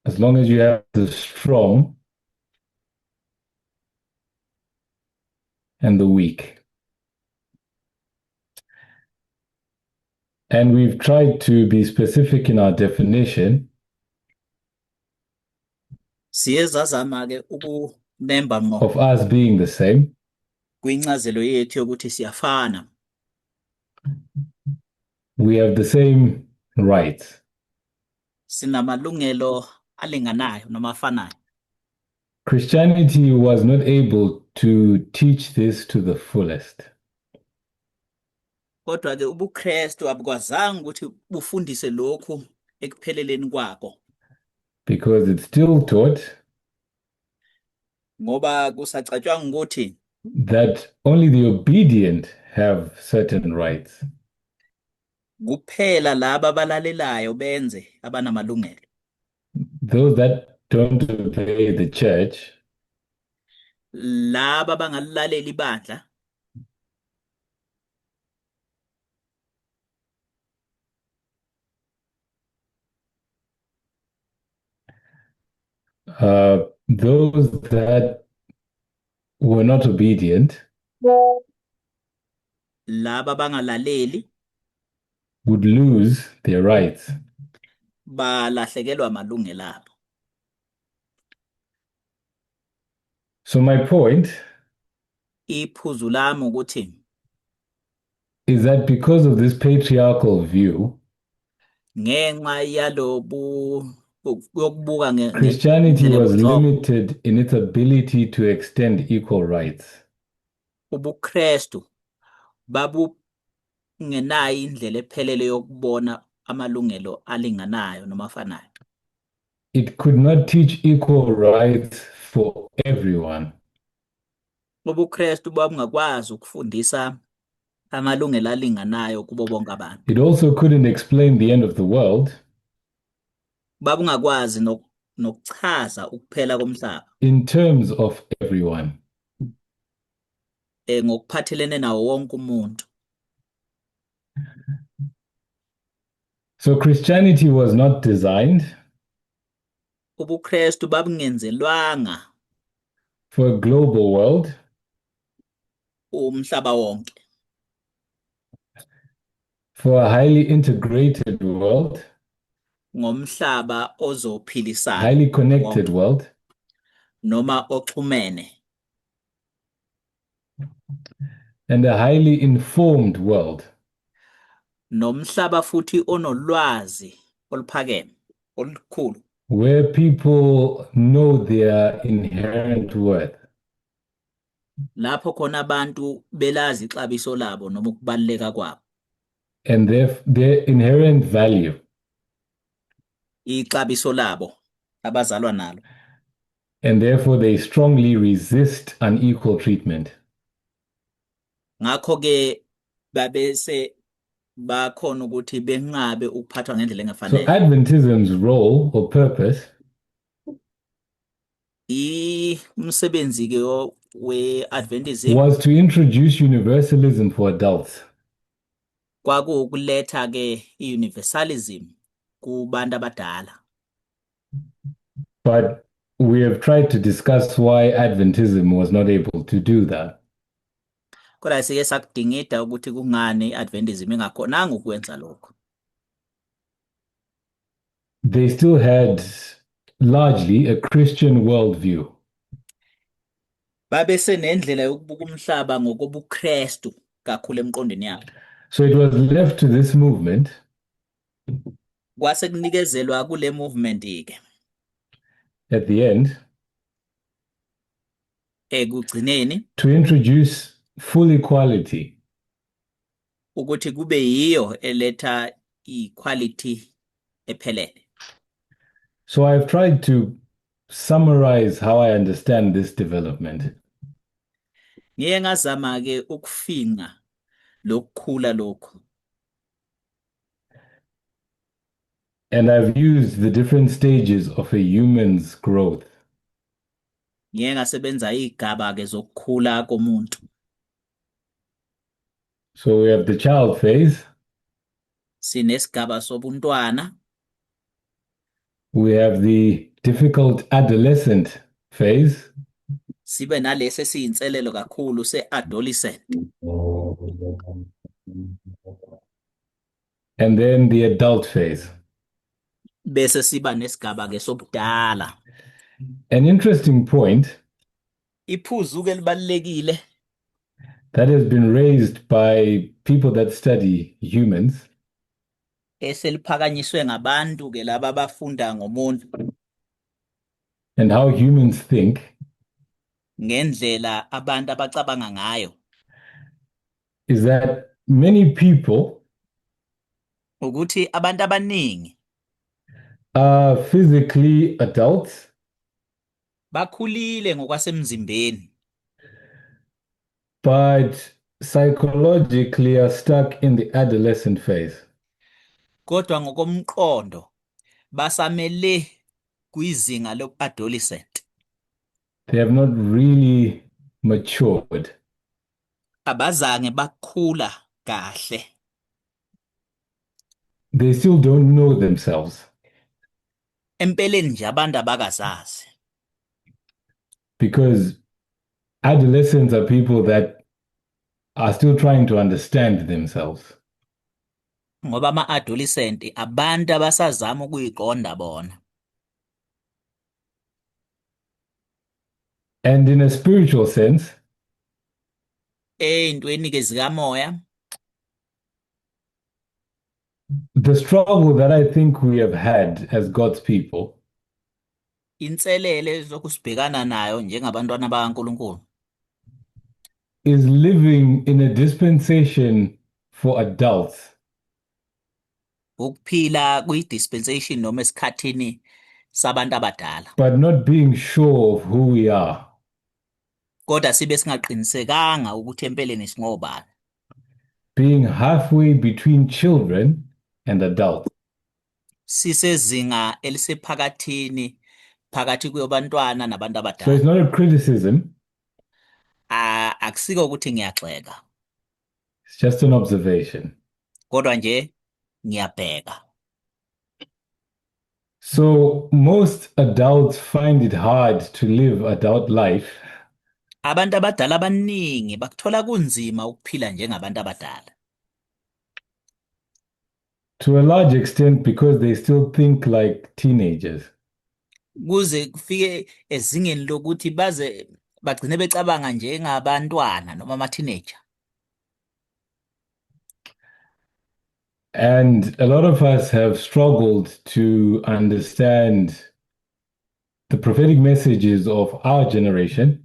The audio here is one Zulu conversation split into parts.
As long as you have the strong and the weak. And we've tried to be specific in our definition Siye zazama ke ukunemba ngqo of us being the same. Kwincazelo yethu yokuthi siyafana. We have the same rights. Sinamalungelo alinganayo noma afanayo. Christianity was not able to teach this to the fullest. Kodwa ke ubuKristu abukwazanga ukuthi bufundise lokhu ekupheleleni kwako. Because it still taught ngoba kusacatshwanga ukuthi that only the obedient have certain rights. Kuphela laba abalalelayo benze abanamalungelo. Those that don't obey the church laba abangalilaleli ibandla those that were not obedient laba abangalaleli would lose their rights. Balahlekelwa amalungelo abo. So my point iphuzu lami ukuthi is that because of this patriarchal view, ngenxa yalobu yokubuka Christianity ngendlela was yobunhloko, limited in its ability to extend equal rights. UbuKristu babungenayo indlela ephelele yokubona amalungelo alinganayo noma afanayo. It could not teach equal rights for everyone. UbuKristu babungakwazi ukufundisa amalungelo alinganayo kubo bonke abantu. It also couldn't explain the end of the world babungakwazi nokuchaza ukuphela komhlaba in terms of everyone. Ngokuphathelene nawo wonke umuntu. So Christianity was not designed UbuKristu babungenzelwanga for a global world, umhlaba wonke, for a highly integrated world, ngomhlaba ozophilisana, highly connected wonke, world, noma oxhumene, and a highly informed world. Nomhlaba futhi onolwazi oluphakeme olukhulu, where people know their inherent worth, lapho khona abantu belazi ixabiso labo noma ukubaluleka kwabo, and their inherent value, ixabiso labo abazalwa nalo, and therefore they strongly resist unequal treatment. Ngakho ke babese bakhona ukuthi benqabe ukuphathwa ngendlela engafanele. So Adventism's role or purpose Umsebenzi ke we-Adventism was to introduce universalism for adults. Kwakuwukuletha ke i-universalism kubantu abadala. But we have tried to discuss why Adventism was not able to do that. Kodwa sike sakudingida ukuthi kungani i-Adventism ingakhonanga ukwenza lokho. They still had largely a Christian worldview. Babese nendlela yokubuka umhlaba ngokobuKristu kakhulu emqondweni yabo. So it was left to this movement kwase kunikezelwa kule movement ke at the end ekugcineni to introduce full equality, ukuthi kube yiyo eletha equality ephelele. So I've tried to summarize how I understand this development. Ngiye ngazama ke ukufinqa lokukhula lokhu. And I've used the different stages of a human's growth. Ngiye ngasebenza izigaba ke zokukhula komuntu. So we have the child phase. Sinesigaba sobuntwana. We have the Difficult adolescent phase, Sibe nalesi esiyinselelo kakhulu se-adolescent. And then the adult phase. Bese siba nesigaba ke sobudala. An interesting point Iphuzu ke libalulekile that has been raised by people that study humans eseliphakanyiswe ngabantu ke laba abafunda ngomuntu and how humans think ngendlela abantu abacabanga ngayo is that many people ukuthi abantu abaningi are physically adults, bakhulile ngokwasemzimbeni but psychologically are stuck in the adolescent phase. Kodwa ngokomqondo basamele kwizinga lobu-adolescent. They have not really matured. Abazange bakhula kahle. They still don't know themselves. Empeleni nje abantu abakazazi. Because adolescents are people that are still trying to understand themselves. Ngoba ama-adolescent abantu abasazama ukuyiqonda bona. And in a spiritual sense, Ey'ntweni ke zikamoya, the struggle that I think we have had as God's people inselele zokusibhekana nayo njengabantwana bakaNkulunkulu is living in a dispensation for adults. Ukuphila kwi-dispensation noma esikhathini sabantu abadala. But not being sure of who we are. Kodwa sibe singaqinisekanga ukuthi empeleni singobani. Being halfway between children and adults. Sisezinga elisephakathini phakathi kwabantwana nabantu So it's abadala. not a criticism. Akusiko ukuthi ngiyagxeka. It's just an observation. Kodwa nje ngiyabheka. So most adults find it hard to live adult life. Abantu abadala abaningi bakuthola kunzima ukuphila njengabantu abadala. To a large extent because they still think like teenagers. Kuze kufike ezingeni lokuthi baze bagcine becabanga njengabantwana noma ama-teenager. And a lot of us have struggled to understand the prophetic messages of our generation.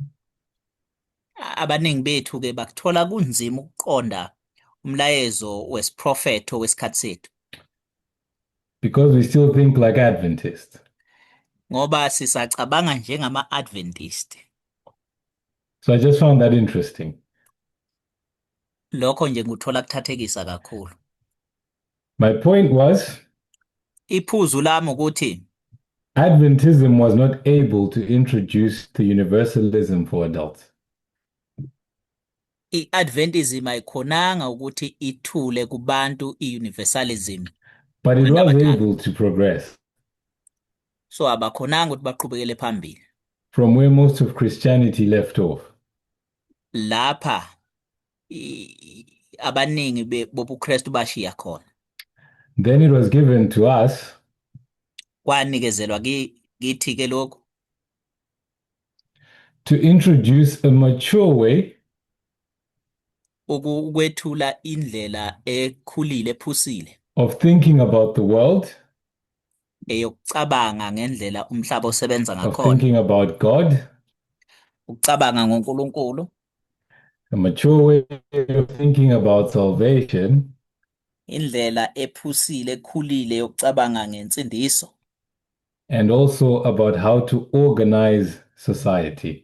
Abaningi bethu ke bakuthola kunzima ukuqonda umlayezo wesiprofetho wesikhathi sethu. Because we still think like Adventists. Ngoba sisacabanga njengama-Adventist. So I just found that interesting. Lokho nje ngikuthola kuthathekisa kakhulu. My point was, Iphuzu lami ukuthi Adventism was not able to introduce the universalism for adults. I-Adventism ayikhonanga ukuthi ithule kubantu i-universalism. But it Kubantu was abadala. Able to progress So abakhonanga ukuthi baqhubekele phambili. From where most of Christianity left off. Lapha abaningi bobuKristu bashiya khona. Then it was given to us Kwanikezelwa kithi ke lokhu to introduce a mature way ukwethula indlela ekhulile ephusile of thinking about the world, eyokucabanga ngendlela umhlaba osebenza of ngakhona, thinking about God, ukucabanga ngoNkulunkulu, a mature way of thinking about salvation, indlela ephusile ekhulile yokucabanga ngensindiso, and also about how to organize society.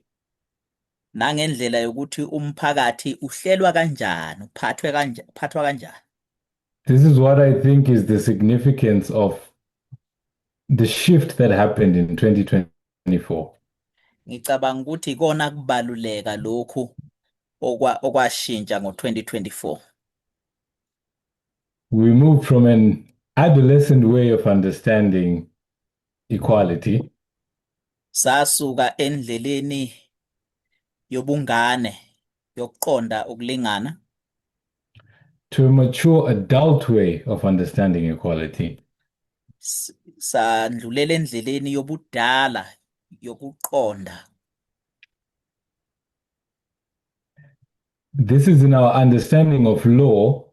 Nangendlela yokuthi umphakathi uhlelwa kanjani, uphathwe kanjani, uphathwa kanjani. This is what I think is the significance of the shift that happened in 2024. Ngicabanga ukuthi ikona kubaluleka lokhu okwashintsha ngo-2024. We moved from an adolescent way of understanding equality Sasuka endleleni yobungane yokuqonda ukulingana to a mature adult way of understanding equality. Sandlulela endleleni yobudala yokuqonda. This is in our understanding of law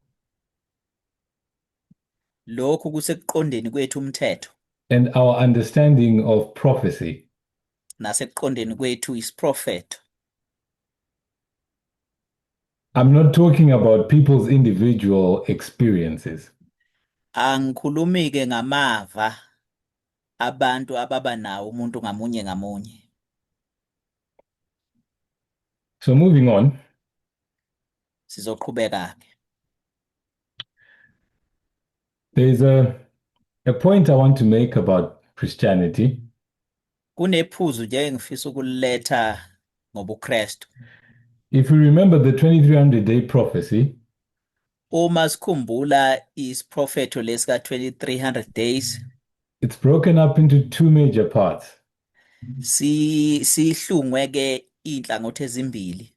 Lokhu kusekuqondeni kwethu umthetho and our understanding of prophecy. Nasekuqondeni kwethu isiprofetho. I'm not talking about people's individual experiences. Angikhulumi ke ngamava abantu ababa nawo umuntu ngamunye ngamunye. So, moving on, Sizoqhubeka ke. there's a point I want to make about Christianity. Kunephuzu nje engifisa ukuletha ngobuKristu. If we remember the 2300 day prophecy, Uma sikhumbula isiprofetho lesi ka 2300 days, it's broken up into two major parts. si sihlungwe ke inhlangothi ezimbili.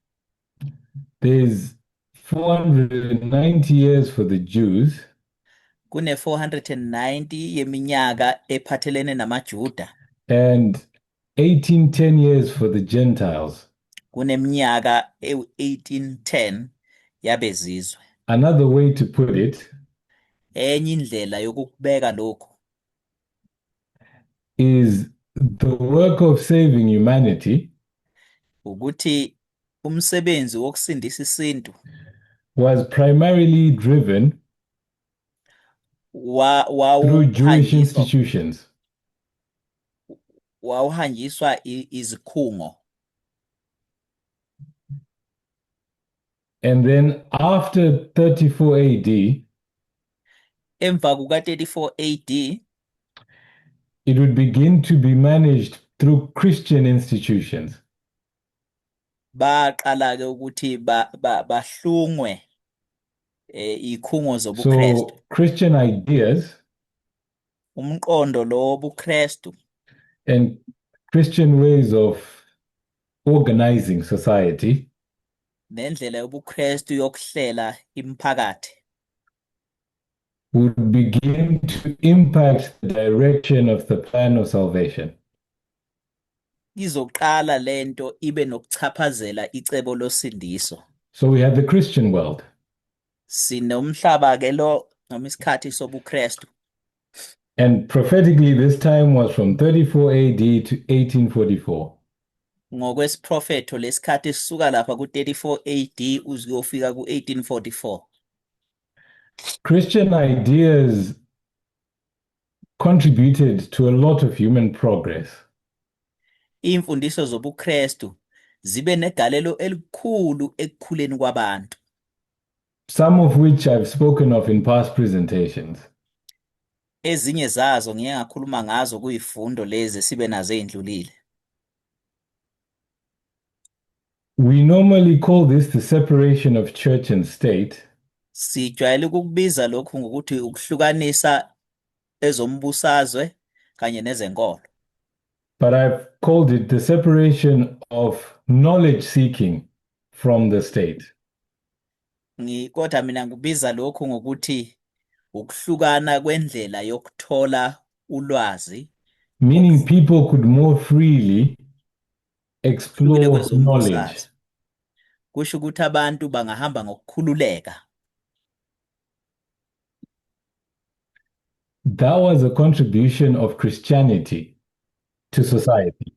There's 490 years for the Jews Kune 490 yeminyaka ephathelene namaJuda and 1810 years for the Gentiles. Kuneminyaka ewu 1810 yabezizwe. Another way to put it Enye indlela yokukubeka lokhu is the work of saving humanity ukuthi umsebenzi wokusindisa isintu was primarily driven through Jewish wawuhanjiswa institutions. wawuhanjiswa izikhungo. And then after 34 AD, Emva kuka 34 AD, it would begin to be managed through Christian institutions. Baqala ke ukuthi bahlungwe izikhungo zobuKristu. So Christian ideas Umqondo lo wobuKristu and Christian ways of organizing society nendlela yobuKristu yokuhlela imiphakathi would begin to impact the direction of the plan of salvation. Izoqala lento ibe nokuchaphazela icebo losindiso. So we have the Christian world. Sinomhlaba ke lo noma isikhathi sobuKristu. And prophetically, this time was from 34 AD to 1844. Ngokwesiprofetho lesikhathi sisuka lapha ku 34 AD uze kuyofika ku 1844. Christian ideas contributed to a lot of human progress. Imfundiso zobuKristu zibe negalelo elikhulu ekukhuleni kwabantu. Some of which I've spoken of in past presentations. Ezinye zazo ngiye ngakhuluma ngazo kuyifundo lezi sibe nazo ezindlulile. We normally call this the separation of church and state. Sijwayele ukukubiza lokhu ngokuthi ukuhlukanisa ezombusazwe kanye nezenkolo. But I've called it the separation of knowledge seeking from the state. Kodwa mina ngikubiza lokhu ngokuthi ukuhlukana kwendlela yokuthola ulwazi. Meaning people could more freely Hlukile explore kwezombusazwe. Knowledge. Kusho ukuthi abantu bangahamba ngokukhululeka. That was a contribution of Christianity to society.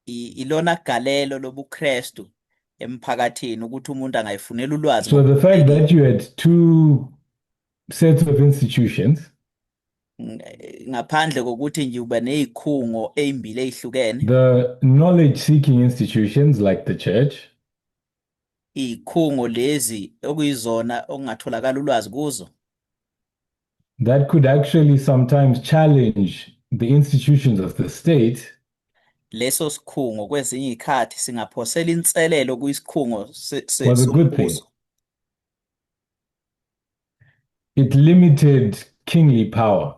Ilona galelo lobuKristu emphakathini ukuthi umuntu angayifunela ulwazi. So the fact that you had two sets of institutions, Ngaphandle kokuthi nje uba nezikhungo ezimbili ezihlukene, the knowledge seeking institutions like the church, izikhungo lezi okuyizona okungatholakala ulwazi kuzo, that could actually sometimes challenge the institutions of the state, leso sikhungo kwezinye izikhathi singaphosela inselelo kuyisikhungo was a good thing. Sombuso. It limited kingly power.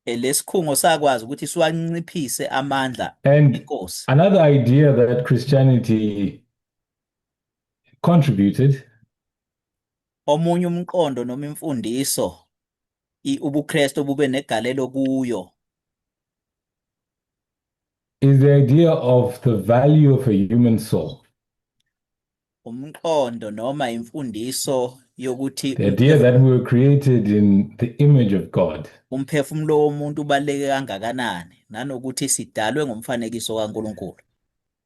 Lesikhungo sakwazi ukuthi siwanciphise amandla And enkosi. another idea that Christianity contributed Omunye umqondo noma imfundiso ubuKristu bube negalelo kuyo is the idea of the value of a human soul. Umqondo noma imfundiso yokuthi The idea that we were created in the image of God. Umphefumulo womuntu ubaluleke kangakanani nanokuthi sidalwe ngomfanekiso kaNkulunkulu.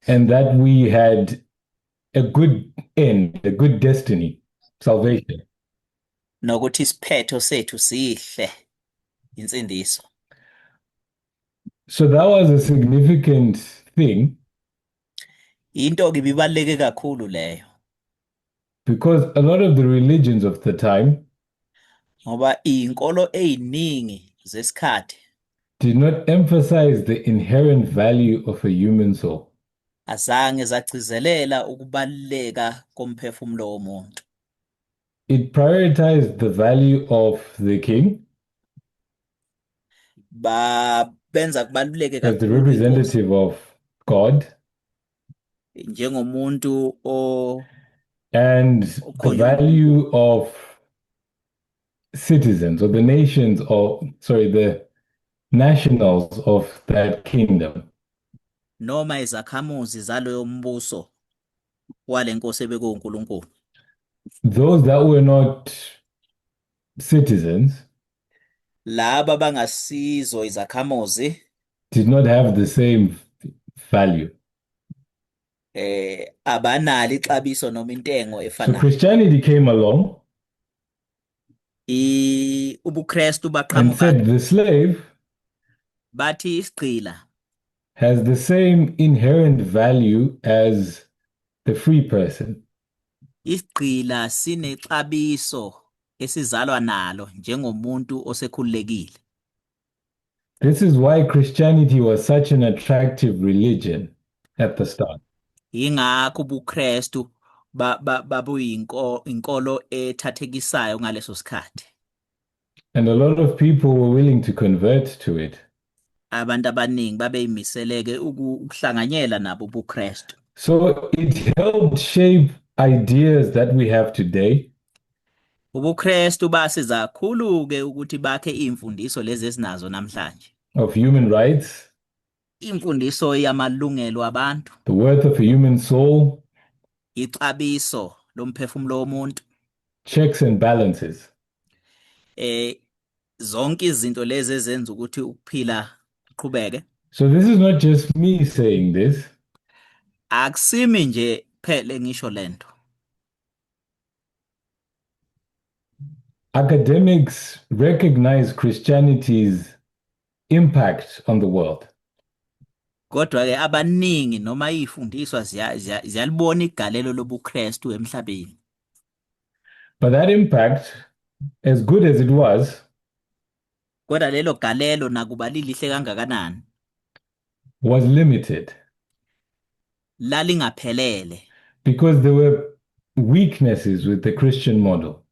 And that we had a good end, a good destiny, salvation. Nokuthi isiphetho sethu sihle, insindiso. So that was a significant thing. Into ke ibibaluleke kakhulu leyo. Because a lot of the religions of the time ngoba izinkolo eziningi zesikhathi did not emphasize the inherent value of a human soul. Azange zagcizelela ukubaluleka komphefumulo womuntu. It prioritized the value of the king Ba benza kubaluleke as the kakhulu inkosi representative of God njengomuntu o and the okhonjwe value uNkulunkulu. Of citizens or the nations or, sorry, the nationals of that kingdom. Noma izakhamuzi zaloyo mbuso walenkosi ebekuNkulunkulu. Those that were not citizens laba bangasizo izakhamuzi did not have the same value. Abanalo ixabiso noma intengo So efanayo. Christianity came along UbuKristu and baqhamuka said the slave bathi isigqila has the same inherent value as the free person. Isigqila sinexabiso esizalwa nalo njengomuntu osekhululekile. This is why Christianity was such an attractive religion at the start. Ingakho ubuKristu babuyinko inkolo ethathekisayo ngaleso sikhathi. And a lot of people were willing to convert to it. Abantu abaningi babeyimiseleke ukuhlanganyela nabo ubuKristu. So it helped shape ideas that we have today. UbuKristu basiza kakhulu ke ukuthi bakhe imfundiso lezi esinazo namhlanje. Of human rights. Imfundiso yamalungelo abantu. The worth of a human soul. Ixabiso lomphefumulo womuntu. Checks and balances. Zonke izinto lezi ezenza ukuthi ukuphila kuqhubeke. So this is not just me saying this. Akusimi nje phela ngisho lento. Academics recognize Christianity's impact on the world. Kodwa ke abaningi noma izifundiswa ziyalibona igalelo lobuKristu emhlabeni. But that impact, as good as it was, kodwa lelo galelo nakuba lilihle kangakanani, was limited. Lalingaphelele. Because there were weaknesses with the Christian model.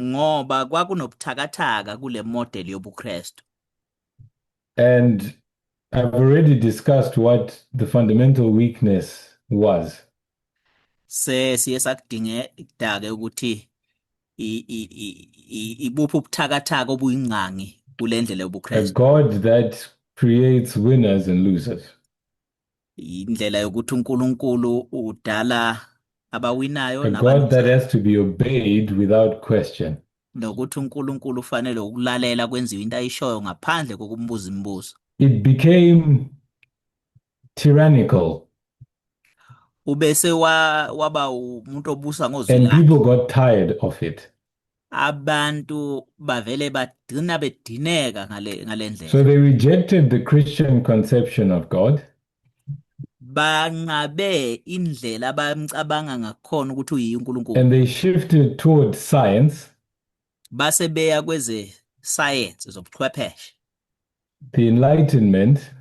Ngoba kwakunobuthakathaka kule model yobuKristu. And I've already discussed what the fundamental weakness was. Sesiye sakudingeka ukuthi ibuphi ubuthakathaka obuyingqangi kule ndlela yobuKristu. A God that creates winners and losers. Indlela yokuthi uNkulunkulu udala abawinayo A God that nabaluzayo. Has to be obeyed without question. Nokuthi uNkulunkulu ufanele ukulalela kwenziwe into ayishoyo ngaphandle kokumbuza imibuzo. It became tyrannical. Ubese waba umuntu obusa ngozwi And lakhe. People got tired of it. Abantu bavele bagcina bedineka ngale ndlela. So they rejected the Christian conception of God. Banqabe indlela abamcabanga ngakhona ukuthi uyiyo uNkulunkulu. And they shifted towards science. Base beya kweze science zobuchwepheshe. The Enlightenment.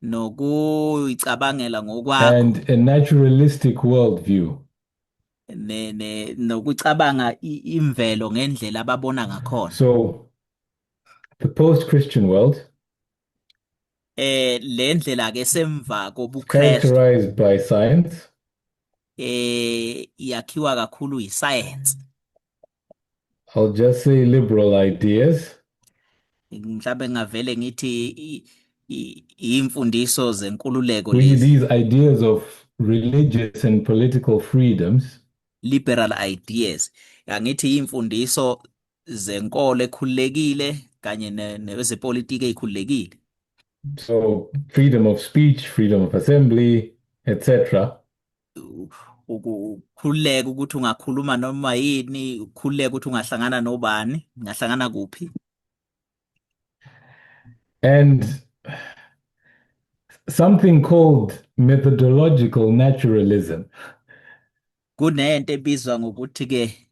Nokuyicabangela ngokwakho. And a naturalistic worldview. Nokucabanga imvelo ngendlela ababona ngakhona. So The post-Christian world Le ndlela ke semva is kobuKristu characterized by science, yakhiwa kakhulu yisayensi. I'll just say liberal ideas, Mhlawumbe ngavele ngithi imfundiso zenkululeko which lezi, these ideas of religious and political freedoms liberal ideas. Angithi imfundiso zenkolo ekhululekile kanye nezepolitiki ezikhululekile. So freedom of speech, freedom of assembly, etc. Ukukhululeka ukuthi ungakhuluma noma yini, ukukhululeka ukuthi ungahlangana nobani, ungahlangana kuphi. And something called methodological naturalism. Kunento ebizwa ngokuthi-ke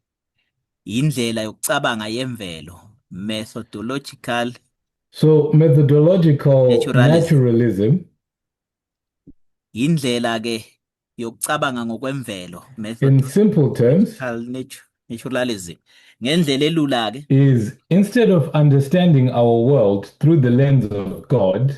indlela yokucabanga yemvelo, methodological So methodological naturalism. naturalism, Indlela-ke yokucabanga ngokwemvelo, in simple terms, methodological naturalism. Ngendlela elula-ke, is instead of understanding our world through the lens of God,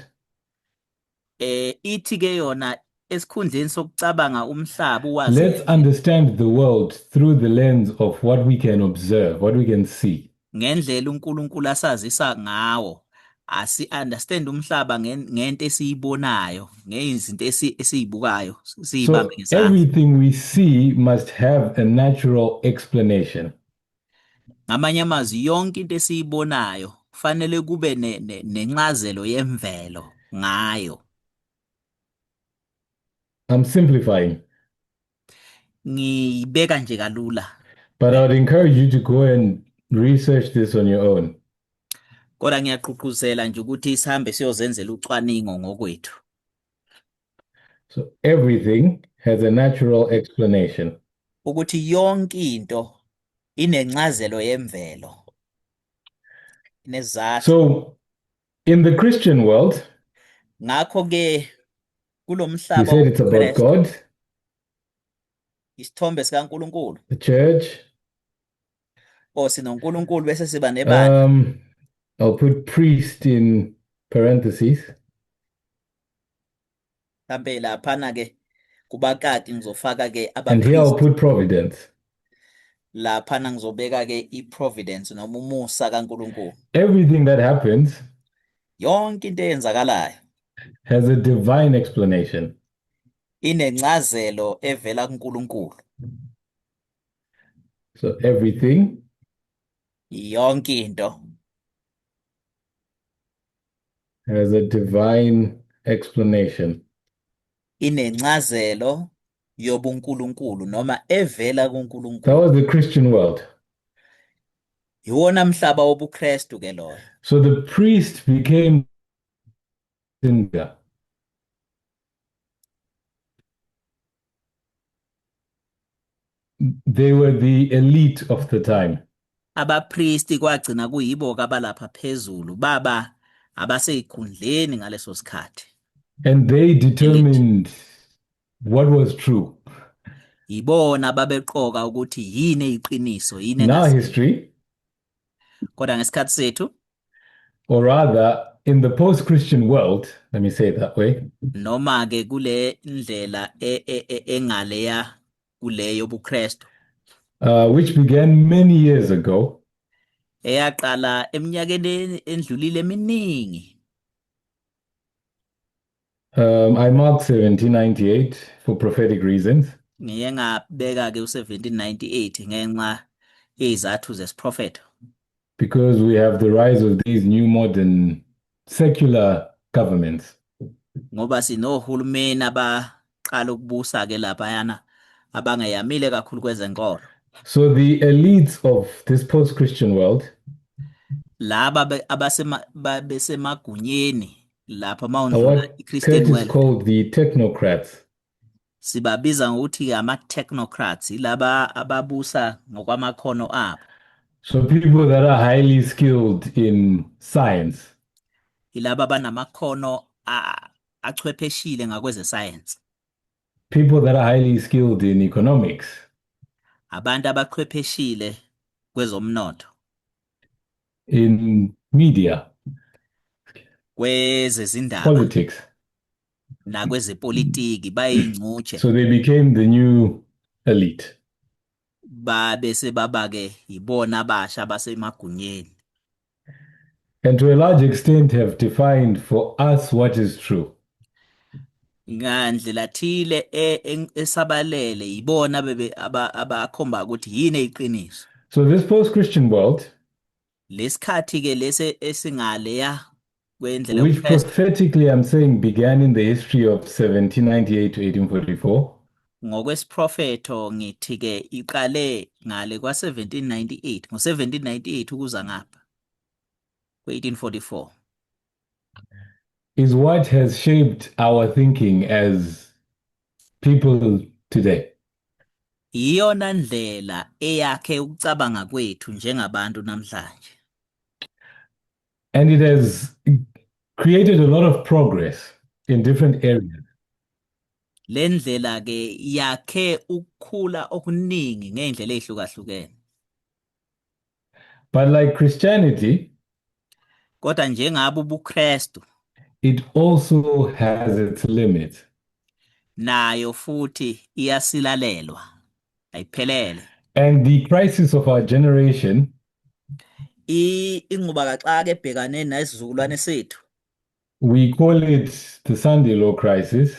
ithi-ke yona esikhundleni sokucabanga umhlaba uwazi let's ngendlela understand the world through the lens of what we can observe, what we can see. ngendlela uNkulunkulu asazisa ngawo, asi understand umhlaba ngento esiyibonayo, ngezinto esiyibukayo, siyibambe So ngezandla. everything we see must have a natural explanation. Ngamanye amazwi, yonke into esiyibonayo kufanele kube nencazelo yemvelo ngayo. I'm simplifying, Ngiyibeka nje kalula but le. I would encourage you to go and research this on your own. Kodwa ngiyagqugquzela nje ukuthi sihambe siyozenzela ucwaningo ngokwethu. So everything has a natural explanation. Ukuthi yonke into inencazelo yemvelo, inesizathu. So in the Christian world, Ngakho-ke kulo we mhlaba said it's about wobuKristu, God, isithombe sikaNkulunkulu, the church. o sinoNkulunkulu bese siba nebandla. I'll put priest in parentheses. Mhlampe laphana-ke kubakaki ngizofaka-ke And here I'll abapriest. put providence. Laphana ngizobeka-ke i-providence noma umusa kaNkulunkulu. Everything that happens Yonke into eyenzakalayo has a divine explanation. inencazelo evela kuNkulunkulu. So everything Yonke into has a divine explanation. inencazelo yobuNkulunkulu noma evela That kuNkulunkulu. was the Christian world. Iwona mhlaba wobuKristu ke loyo. So the priest became India. They were the elite of the time. Abapristi kwagcina kuyibo abalapha phezulu, baba abaseyikhundleni ngaleso sikhathi. And they Elite. determined what was true. Yibona ababeqoka ukuthi yini eyiqiniso, yini In our engasilo. history, Kodwa ngesikhathi sethu, or rather in the post-Christian world, let me say it that way, noma ke kule ndlela engaleya kule yobuKristu, which began many years ago, eyaqala eminyakeni endlulile eminingi. I marked 1798 for prophetic reasons. Ngiye ngabeka ke u-1798 ngenxa yezizathu zesiprofetho. Because we have the rise of these new modern secular governments. Ngoba sinohulumeni abaqala ukubusa ke laphayana abangeyamile kakhulu kwezenkolo. So the elites of this post-Christian world laba besemagunyeni lapha mawundlula are what i-Christian Curtis world, called the technocrats. Sibabiza ngokuthi ama-technocrats, ilaba ababusa ngokwamakhono abo. So people that are highly skilled in science. Ilaba abanamakhono achwepheshile ngakweze science. People that are highly skilled in economics. Abantu abachwepheshile kwezomnotho. In media. Kwezezindaba politics. nakwezepolitiki bayingcutshe. So they became the new elite. Babe sebaba-ke yibona abasha abasemagunyeni. And to a large extent have defined for us what is true. Ngandlela thile esabalele yibona bebe abakhomba ukuthi yini eyiqiniso. So this post-Christian world, Lesikhathi ke lesi esingaleya kwendlela which yobuKristu, prophetically I'm saying began in the history of 1798 to 1844, ngokwesiprofetho ngithi ke iqale ngale kwa-1798 ngo-1798 ukuza ngapha kwe-1844, is what has shaped our thinking as people today. Iyona ndlela eyakhe ukucabanga kwethu njengabantu namhlanje. And it has created a lot of progress in different areas. Le ndlela ke yakhe ukukhula okuningi ngey'ndlela ey'hlukahlukene. But like Christianity, kodwa njengabo ubuKristu, it also has its limits. Nayo futhi iyasilalelwa, ayiphelele. And the crisis of our generation, Ingxubakaxaka ebhekane nesizukulwane sethu, we call it the Sunday law crisis.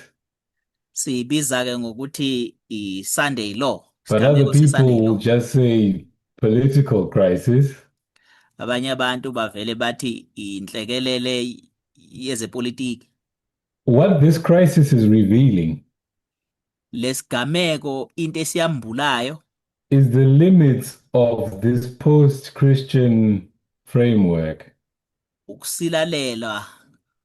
Siyibiza ke ngokuthi i-Sunday law. But other Isigameko se-Sunday people will law. just say political crisis. Abanye abantu bavele bathi inhlekelele yezepolitiki. What this crisis is revealing Lesigameko into esiyambulayo is the limits of this post-Christian framework. Ukusilalela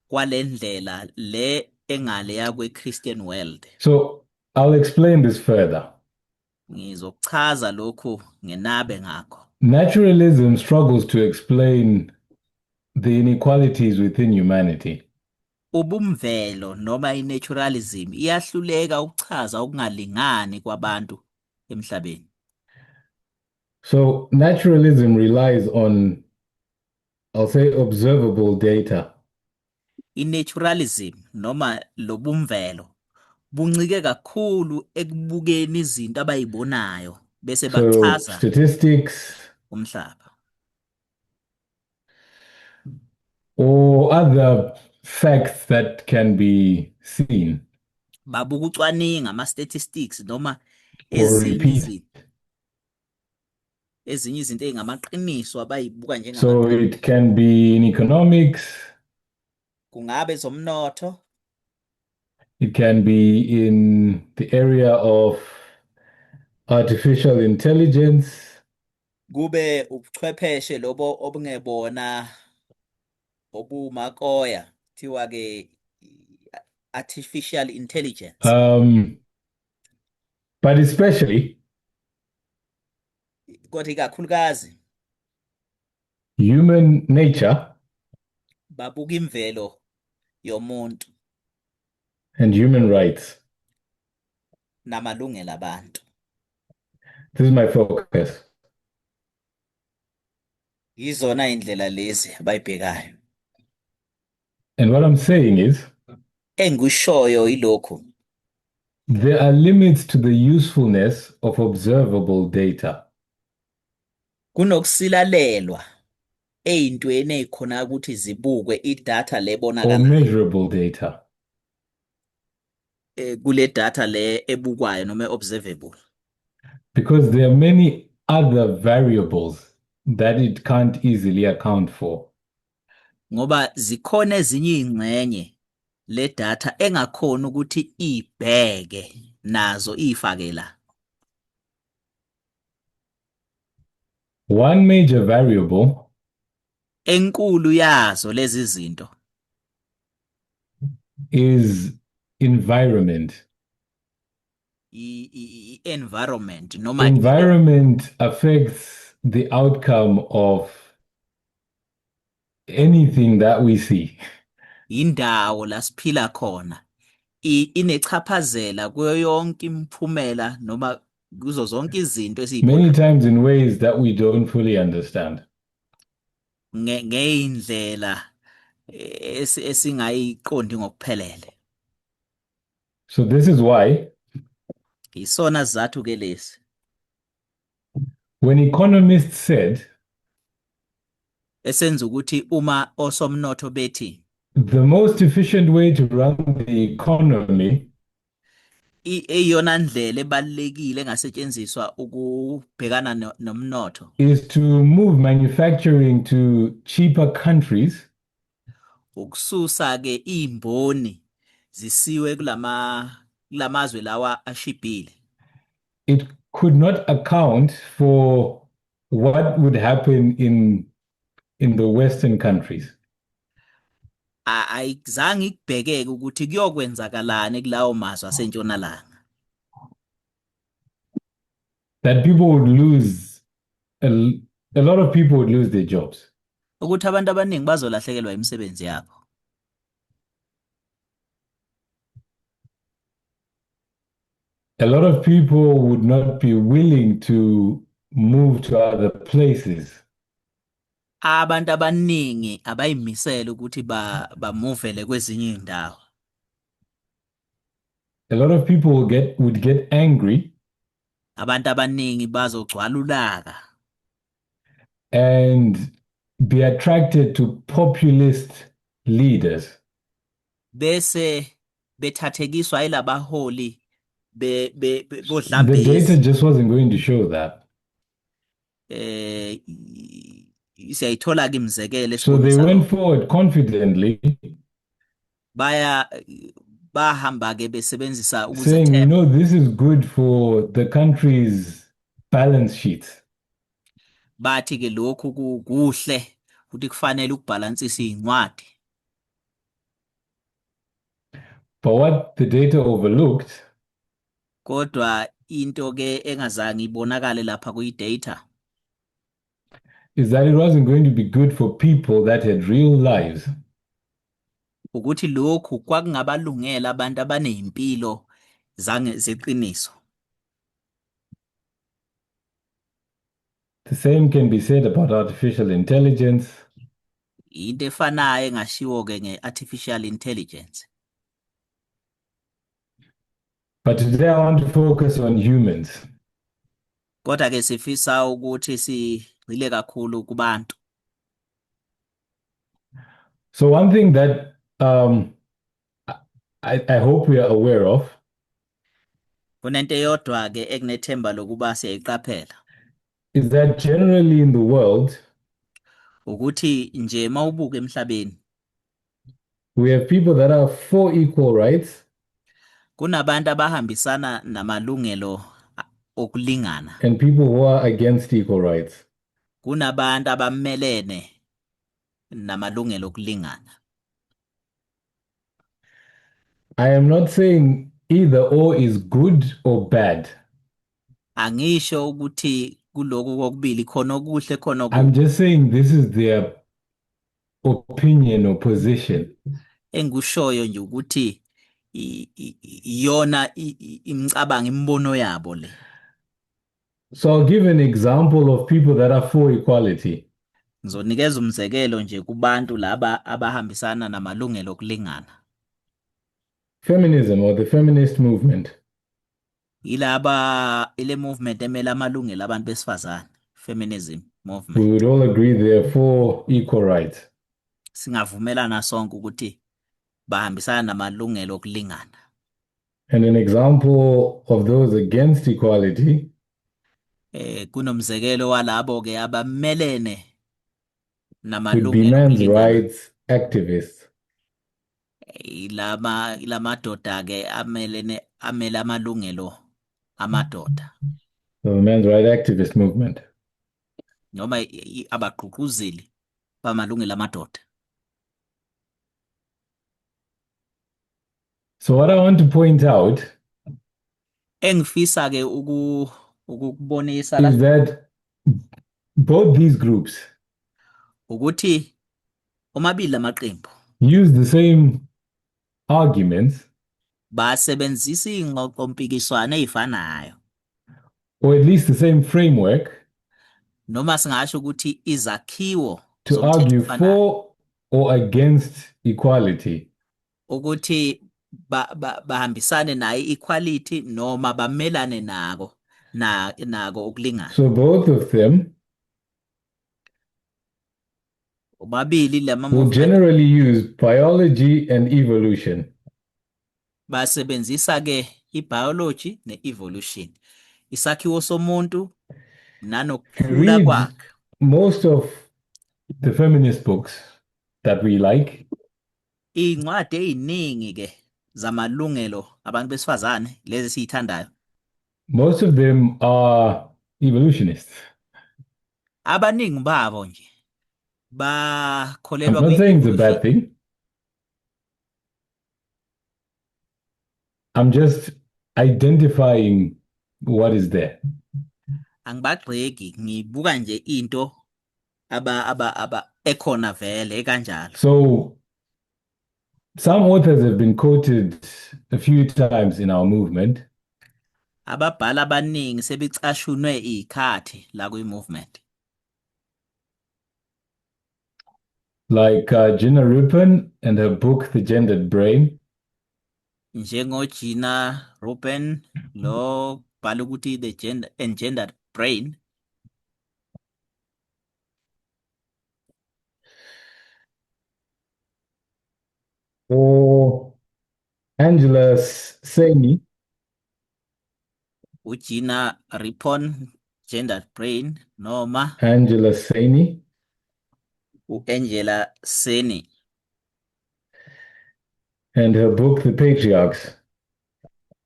kwalendlela le engaleya kwe-Christian world. So I'll explain this further. Ngizokuchaza lokhu ngenabe ngakho. Naturalism struggles to explain the inequalities within humanity. Ubumvelo noma i-naturalism iyahluleka ukuchaza ukungalingani kwabantu emhlabeni. So naturalism relies on, I'll say, observable data. I-naturalism noma lobumvelo buncike kakhulu ekubukeni izinto abayibonayo bese So bachaza statistics umhlaba or other facts that can be seen Babuka ucwaninga ama-statistics noma or ezinye repeat. izinto ezinye izinto ezingamaqiniso abayibuka So njengamaqiniso. it can be in economics, Kungabe ezomnotho, it can be in the area of artificial intelligence, kube ubuchwepheshe lobo obungebona obumakoya kuthiwa ke artificial intelligence. But especially Kodwa ikakhulukazi human nature babuka imvelo yomuntu and human rights. Namalungelo abantu. This is my focus. Yizona indlela lezi abayibhekayo. And what I'm saying is Engikushoyo yilokhu: there are limits to the usefulness of observable data. Kunokusilalelwa ey'ntweni ey'khona ukuthi zibukwe idatha Or lebonakalayo measurable data. Kule data le ebukwayo noma observable. Because there are many other variables that it can't easily account for. Ngoba zikhona ezinye iy'ngxenye le data engakhona ukuthi ibheke nazo ifake la. One major variable Enkulu yazo lezi zinto is environment. I-environment noma Environment affects the outcome of anything that we see. Indawo la siphila khona inechaphazela kuyo yonke imiphumela noma kuzo zonke izinto esiyibona. Many times in ways that we don't fully understand. Ngeyindlela Esingayiqondi ngokuphelele. So this is why Isona sizathu ke lesi when economists said esenza ukuthi uma osomnotho bethi the most efficient way to run the economy eyona ndlela ebalulekile engasetshenziswa ukubhekana nomnotho is to move manufacturing to cheaper countries, ukususa ke izimboni zisiwe kulamazwe lawa ashibhile, it could not account for what would happen in the Western countries. Ayizange ikubhekeke ukuthi kuyokwenzakalani kulawo mazwe asentshonalanga. That people would lose, a lot of people would lose their jobs. Ukuthi abantu abaningi bazolahlekelwa imisebenzi yabo. A lot of people would not be willing to move to other places. Abantu abaningi abayimisele ukuthi bamuvele kwezinye izindawo. A lot of people would get angry. Abantu abaningi bazogcwala ulaka. And be attracted to populist leaders. Bese bethathekiswa yilabaholi The bodlambezi. data just wasn't going to show that. Siyayithola ke imizekelo So they esibonisa went lokho. forward confidently, Baya bahamba ke besebenzisa saying, ukuzethemba. this is good for the country's balance sheets. Bathi ke lokhu kuhle ukuthi kufanele ukubhalansisa izincwadi. But what the data overlooked Kodwa into ke engazange ibonakale lapha kuyi-data is that it wasn't going to be good for people that had real lives. Ukuthi lokhu kwakungabalungela abantu abanezimpilo zeqiniso. The same can be said about artificial intelligence. Into efanayo engashiwo ke nge-artificial intelligence. But today I want to focus on humans. Kodwa ke sifisa ukuthi sigxile kakhulu kubantu. So one thing that I hope we are aware of Kunento eyodwa ke ekunethemba lokuba siyayiqaphela. is that generally in the world ukuthi nje mawubuka emhlabeni we have people that are for equal rights kunabantu abahambisana namalungelo okulingana and people who are against equal rights. Kunabantu abamelene namalungelo okulingana. I am not saying either or is good or bad. Angisho ukuthi kuloku kokubili khona okuhle khona I'm okubi. just saying this is their opinion or position. Engikushoyo nje ukuthi iyona imicabango imibono yabo le. So I'll give an example of people that are for equality. Ngizonikeza umzekelo nje kubantu laba abahambisana namalungelo okulingana. Feminism or the feminist movement. Ilaba ile movement emela amalungelo abantu besifazane, feminism movement. We would all agree they are for equal rights. Singavumelana sonke ukuthi bahambisana namalungelo okulingana. And an example of those against equality Kunomzekelo walabo ke abamelene would be namalungelo men's okulingana. rights activists. Ilamadoda ke amelene amele amalungelo amadoda. The men's rights activist movement. Noma abagqugquzeli bamalungelo amadoda. So what I want to point out Engifisa ke ukukubonisa la is that both these groups ukuthi omabili lamaqembu use the same arguments basebenzisa ingxoxompikiswano ezifanayo or at least the same framework noma singasho ukuthi izakhiwo to zomthetho argue ofanayo for or against equality. Ukuthi bahambisane nayo equality noma bamelane nako na nako ukulingana. So both of them Obabili lama will movement generally use biology and evolution. Basebenzisa ke ibiology neevolution. Isakhiwo somuntu If you nanokukhula read kwakhe. most of the feminist books that we like, Incwadi eziningi ke zamalungelo abantu besifazane lezi esizithandayo. Most of them are evolutionists. Abaningi babo nje I'm bakholelwa not saying it's a bad kwi-evolution. thing. I'm just identifying what is there. Angibagxeki, ngibuka nje into aba aba aba ekhona vele kanjalo. So some authors have been quoted a few times in our movement. Ababhali abaningi sebecashunwe izikhathi la kwi-movement. Like Gina Rippon and her book, The Gendered Brain. Njengo Gina Rippon lo bhala ukuthi The Gender and Gendered Brain. Or Angela Saini. uGina Rippon, Gendered Brain, noma Angela Saini. uAngela Saini. And her book, The Patriarchs.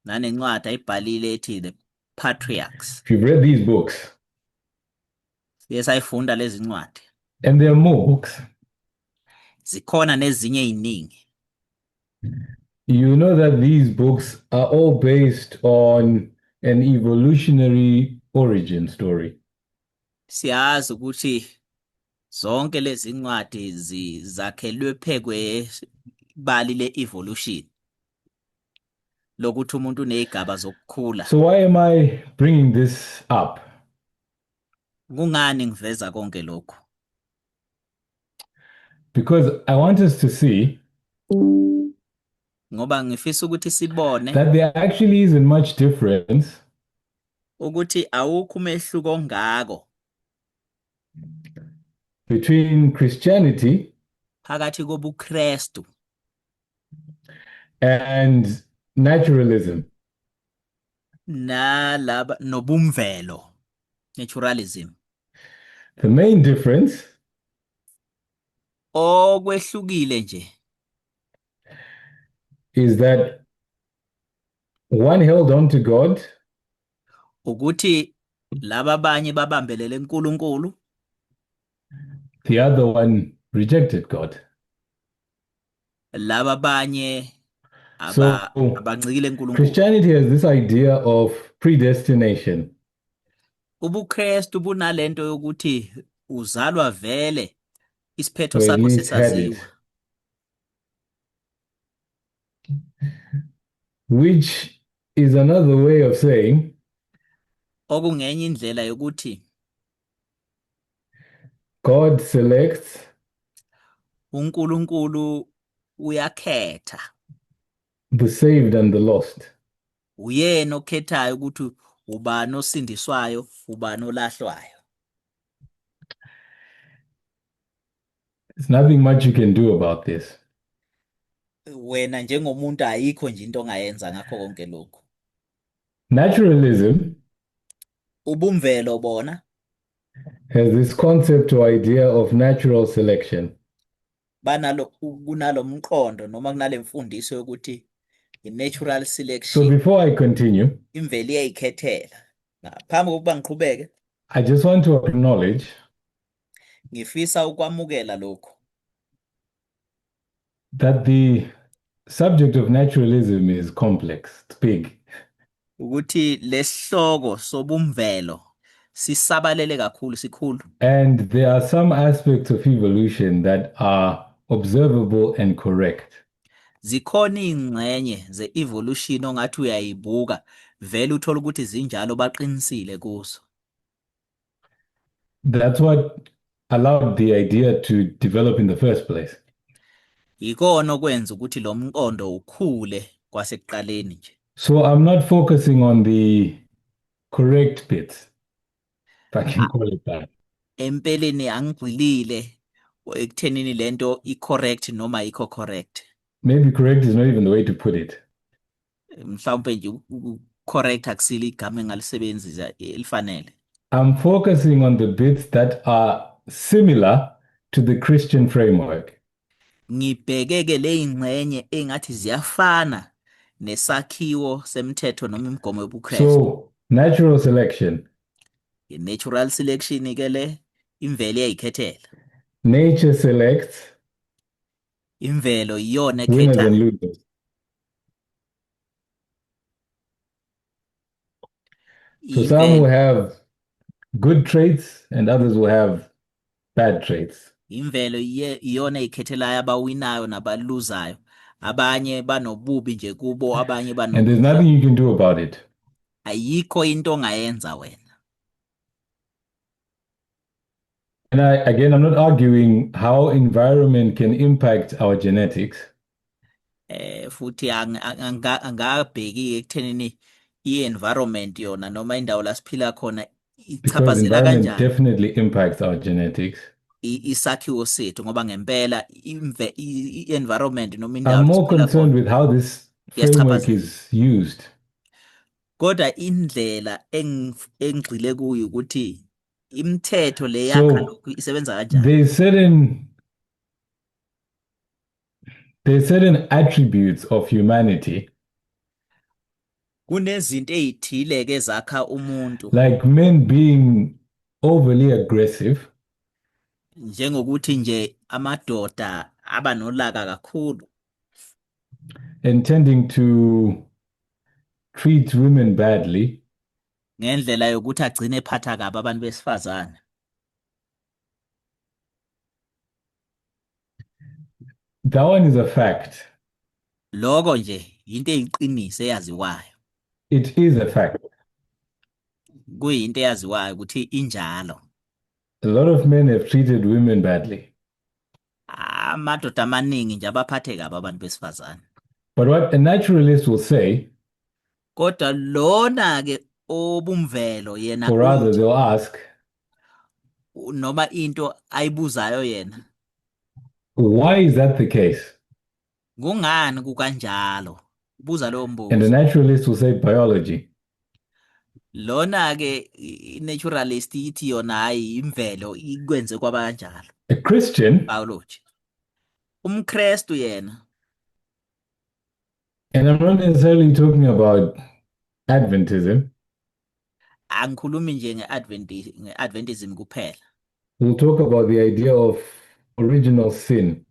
Nanencwadi ayibhalile ethi The Patriarchs. If you've read these books, Siye sayifunda lezi ncwadi. And there are more books. Zikhona nezinye eziningi. You know that these books are all based on an evolutionary origin story. Siyazi ukuthi zonke lezi ncwadi zakhelwe phekwe bali le-evolution lokuthi umuntu unezigaba zokukhula. So why am I bringing this up? Kungani ngiveza konke lokhu? Because I want us to see ngoba ngifisa ukuthi sibone that there actually isn't much difference ukuthi awukho umehluko ongako between Christianity phakathi kobuKristu and naturalism. Nalaba nobumvelo, naturalism. The main difference okwehlukile nje is that one held on to God, ukuthi laba abanye babambelele kuNkulunkulu, the other one rejected God. Laba abanye So, abancikile kuNkulunkulu. Christianity has this idea of predestination. UbuKristu bunalento yokuthi uzalwa vele isiphetho Or at sakho least had it. sesaziwa. Which is another way of saying okungenye indlela yokuthi God selects uNkulunkulu uyakhetha the saved and the lost. Uyena okhethayo ukuthi ubani osindiswayo, ubani olahlwayo. There's nothing much you can do about this. Wena njengomuntu ayikho nje into ongayenza ngakho konke lokhu. Naturalism ubumvelo bona has this concept or idea of natural selection. Banalo kunalomqondo noma kunalemfundiso yokuthi i-natural selection. So before I continue, imvelo iyayikhethela. Ngaphambi kokuba ngiqhubeke, I just want to acknowledge ngifisa ukwamukela lokhu that the subject of naturalism is complex, it's big. Ukuthi lesihloko sobumvelo sisabalele kakhulu, sikhulu. And there are some aspects of evolution that are observable and correct. Zikhona ingxenye ze-evolution ongathi uyayibuka vele uthola ukuthi zinjalo, baqinisile kuzo. That's what allowed the idea to develop in the first place. Yikona okwenza ukuthi lo mqondo ukhule kwasekuqaleni nje. So I'm not focusing on the correct bits, if I can call it that. Empeleni angigxilile ekuthenini lento i-correct noma ayikho correct. Maybe correct is not even the way to put it. Mhlawumbe nje correct akusilo igama engalisebenzisa elifanele. I'm focusing on the bits that are similar to the Christian framework. Ngibheke-ke ley'ngxenye engathi ziyafana nesakhiwo semthetho noma imigomo yobuKristu. So, natural selection. I-natural selection ke le, imvelo iyayikhethela. Nature selects Imvelo iyona winners and ekhethayo. losers. So some will Imvelo have good traits and others will have bad traits. Imvelo iyona eyikhethelayo abawinayo nabaluzayo. Abanye banobubi nje kubo, abanye And there's banobuhle. nothing you can do about it. Ayikho into ongayenza wena. And again, I'm not arguing how environment can impact our genetics. Futhi angabheki ekuthenini i-environment yona noma indawo la siphila khona Because ichaphazela environment kanjani definitely impacts our genetics. Isakhiwo sethu, ngoba ngempela i-environment noma indawo I'm la more siphila concerned khona with how this framework iyasichaphazela. is used. Kodwa indlela engigxile kuyo ukuthi imithetho le yakha So lokhu isebenza kanjani. There's certain attributes of humanity. Kunezinto ezithile ke ezakha umuntu. Like men being overly aggressive. Njengokuthi nje amadoda abanolaka kakhulu. And tending to treat women badly. Ngendlela yokuthi agcine ephatha kabi abantu besifazane. That one is a fact. Lokho nje into eyiqiniso eyaziwayo. It is a fact. Kuyinto eyaziwayo ukuthi injalo. A lot of men have treated women badly. Amadoda amaningi nje abaphathe kabi abantu besifazane. But what a naturalist will say, Kodwa lona ke obumvelo yena or rather uthi, they'll ask, noma into ayibuzayo yena, why is that the case? Kungani kukanjalo? Ubuza lowo And the mbuzo. naturalist will say biology. Lona ke i-naturalist ithi yona hayi imvelo ikwenze kwaba kanjalo. A Christian, Biology. UmKristu yena, and I'm not necessarily talking about Adventism. Angikhulumi nje nge-Adventism kuphela. We'll talk about the idea of original sin.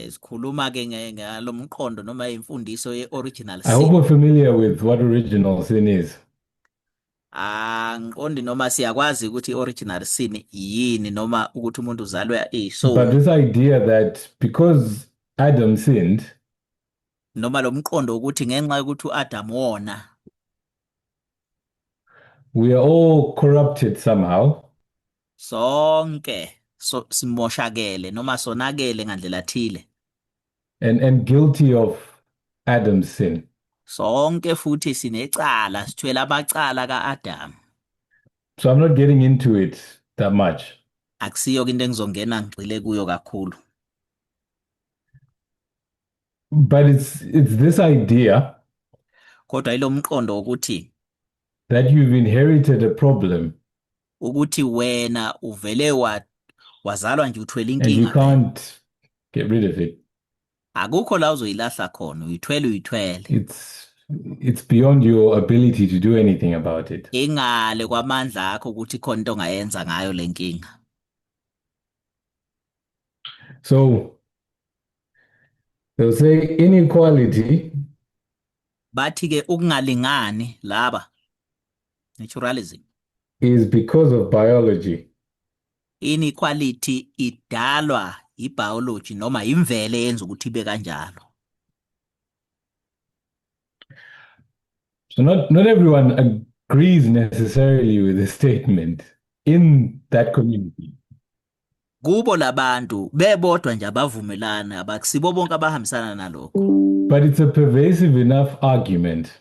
Sikhuluma ke ngalomqondo noma imfundiso ye-original I hope sin. we're familiar with what original sin is. Angiqondi noma siyakwazi ukuthi i-original sin yini noma ukuthi umuntu uzalwe But eyisoni. this idea that because Adam sinned, Noma lo mqondo ukuthi ngenxa yokuthi uAdam wona, we are all corrupted somehow. Sonke so simoshakele noma sonakele ngandlela thile. And guilty of Adam's sin. Sonke futhi sinecala, sithwele amacala kaAdam. So I'm not getting into it that much. Akusiyo into engizongena ngigxile kuyo kakhulu. But it's this idea Kodwa ilo mqondo ukuthi that you've inherited a problem ukuthi wena uvele wazalwa nje uthwele and you inkinga vele. can't get rid of it. Akukho la uzoyilahla khona, uyithwele uyithwele. It's beyond your ability to do anything about it. Ingale kwamandla akho ukuthi khona into ongayenza ngayo le nkinga. So they'll say inequality Bathi ke ukungalingani laba naturalism is because of biology. Inequality idalwa ibiology noma imvelo eyenza ukuthi ibe kanjalo. So not everyone agrees necessarily with the statement in that community. Kubo labantu bebodwa nje abavumelana, abakusibo bonke abahambisana nalokho. But it's a pervasive enough argument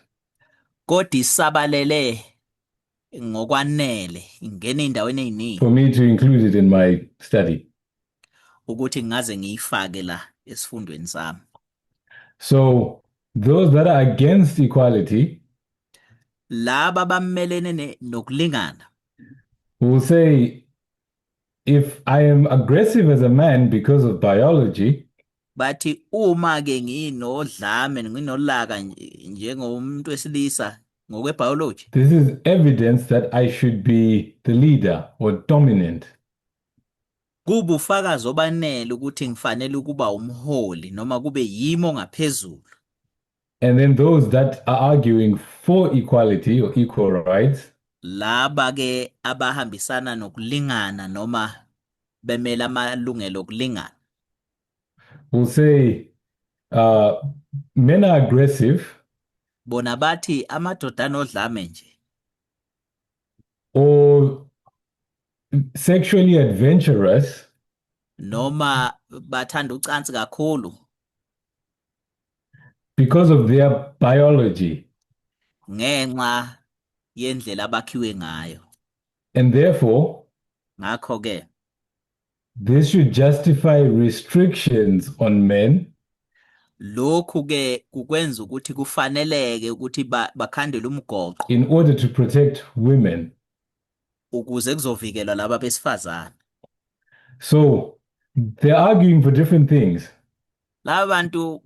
Kodwa isabalele ngokwanele, ingena ey'ndaweni ey'ningi for me to include it in my study. Ukuthi ngingaze ngiyifake la esifundweni sami. So those that are against equality Laba abamelene nokulingana will say, if I am aggressive as a man because of biology, bathi uma ke nginodlame nginolaka njengomuntu wesilisa ngokwebiology, this is evidence that I should be the leader or dominant. Kubufakazi obanele ukuthi ngifanele ukuba umholi noma kube yimi ongaphezulu. And then those that are arguing for equality or equal rights Laba ke abahambisana nokulingana noma bemela amalungelo okulingana will say men are aggressive bona bathi amadoda anodlame nje or sexually adventurous noma bathanda ucansi kakhulu because of their biology. Ngenxa yendlela abakhiwe ngayo. And therefore, Ngakho ke this should justify restrictions on men lokhu ke kukwenza ukuthi kufaneleke ukuthi bakhandele umgoqo in order to protect women. Ukuze kuzovikelwa laba besifazane. So they're arguing for different things, Laba bantu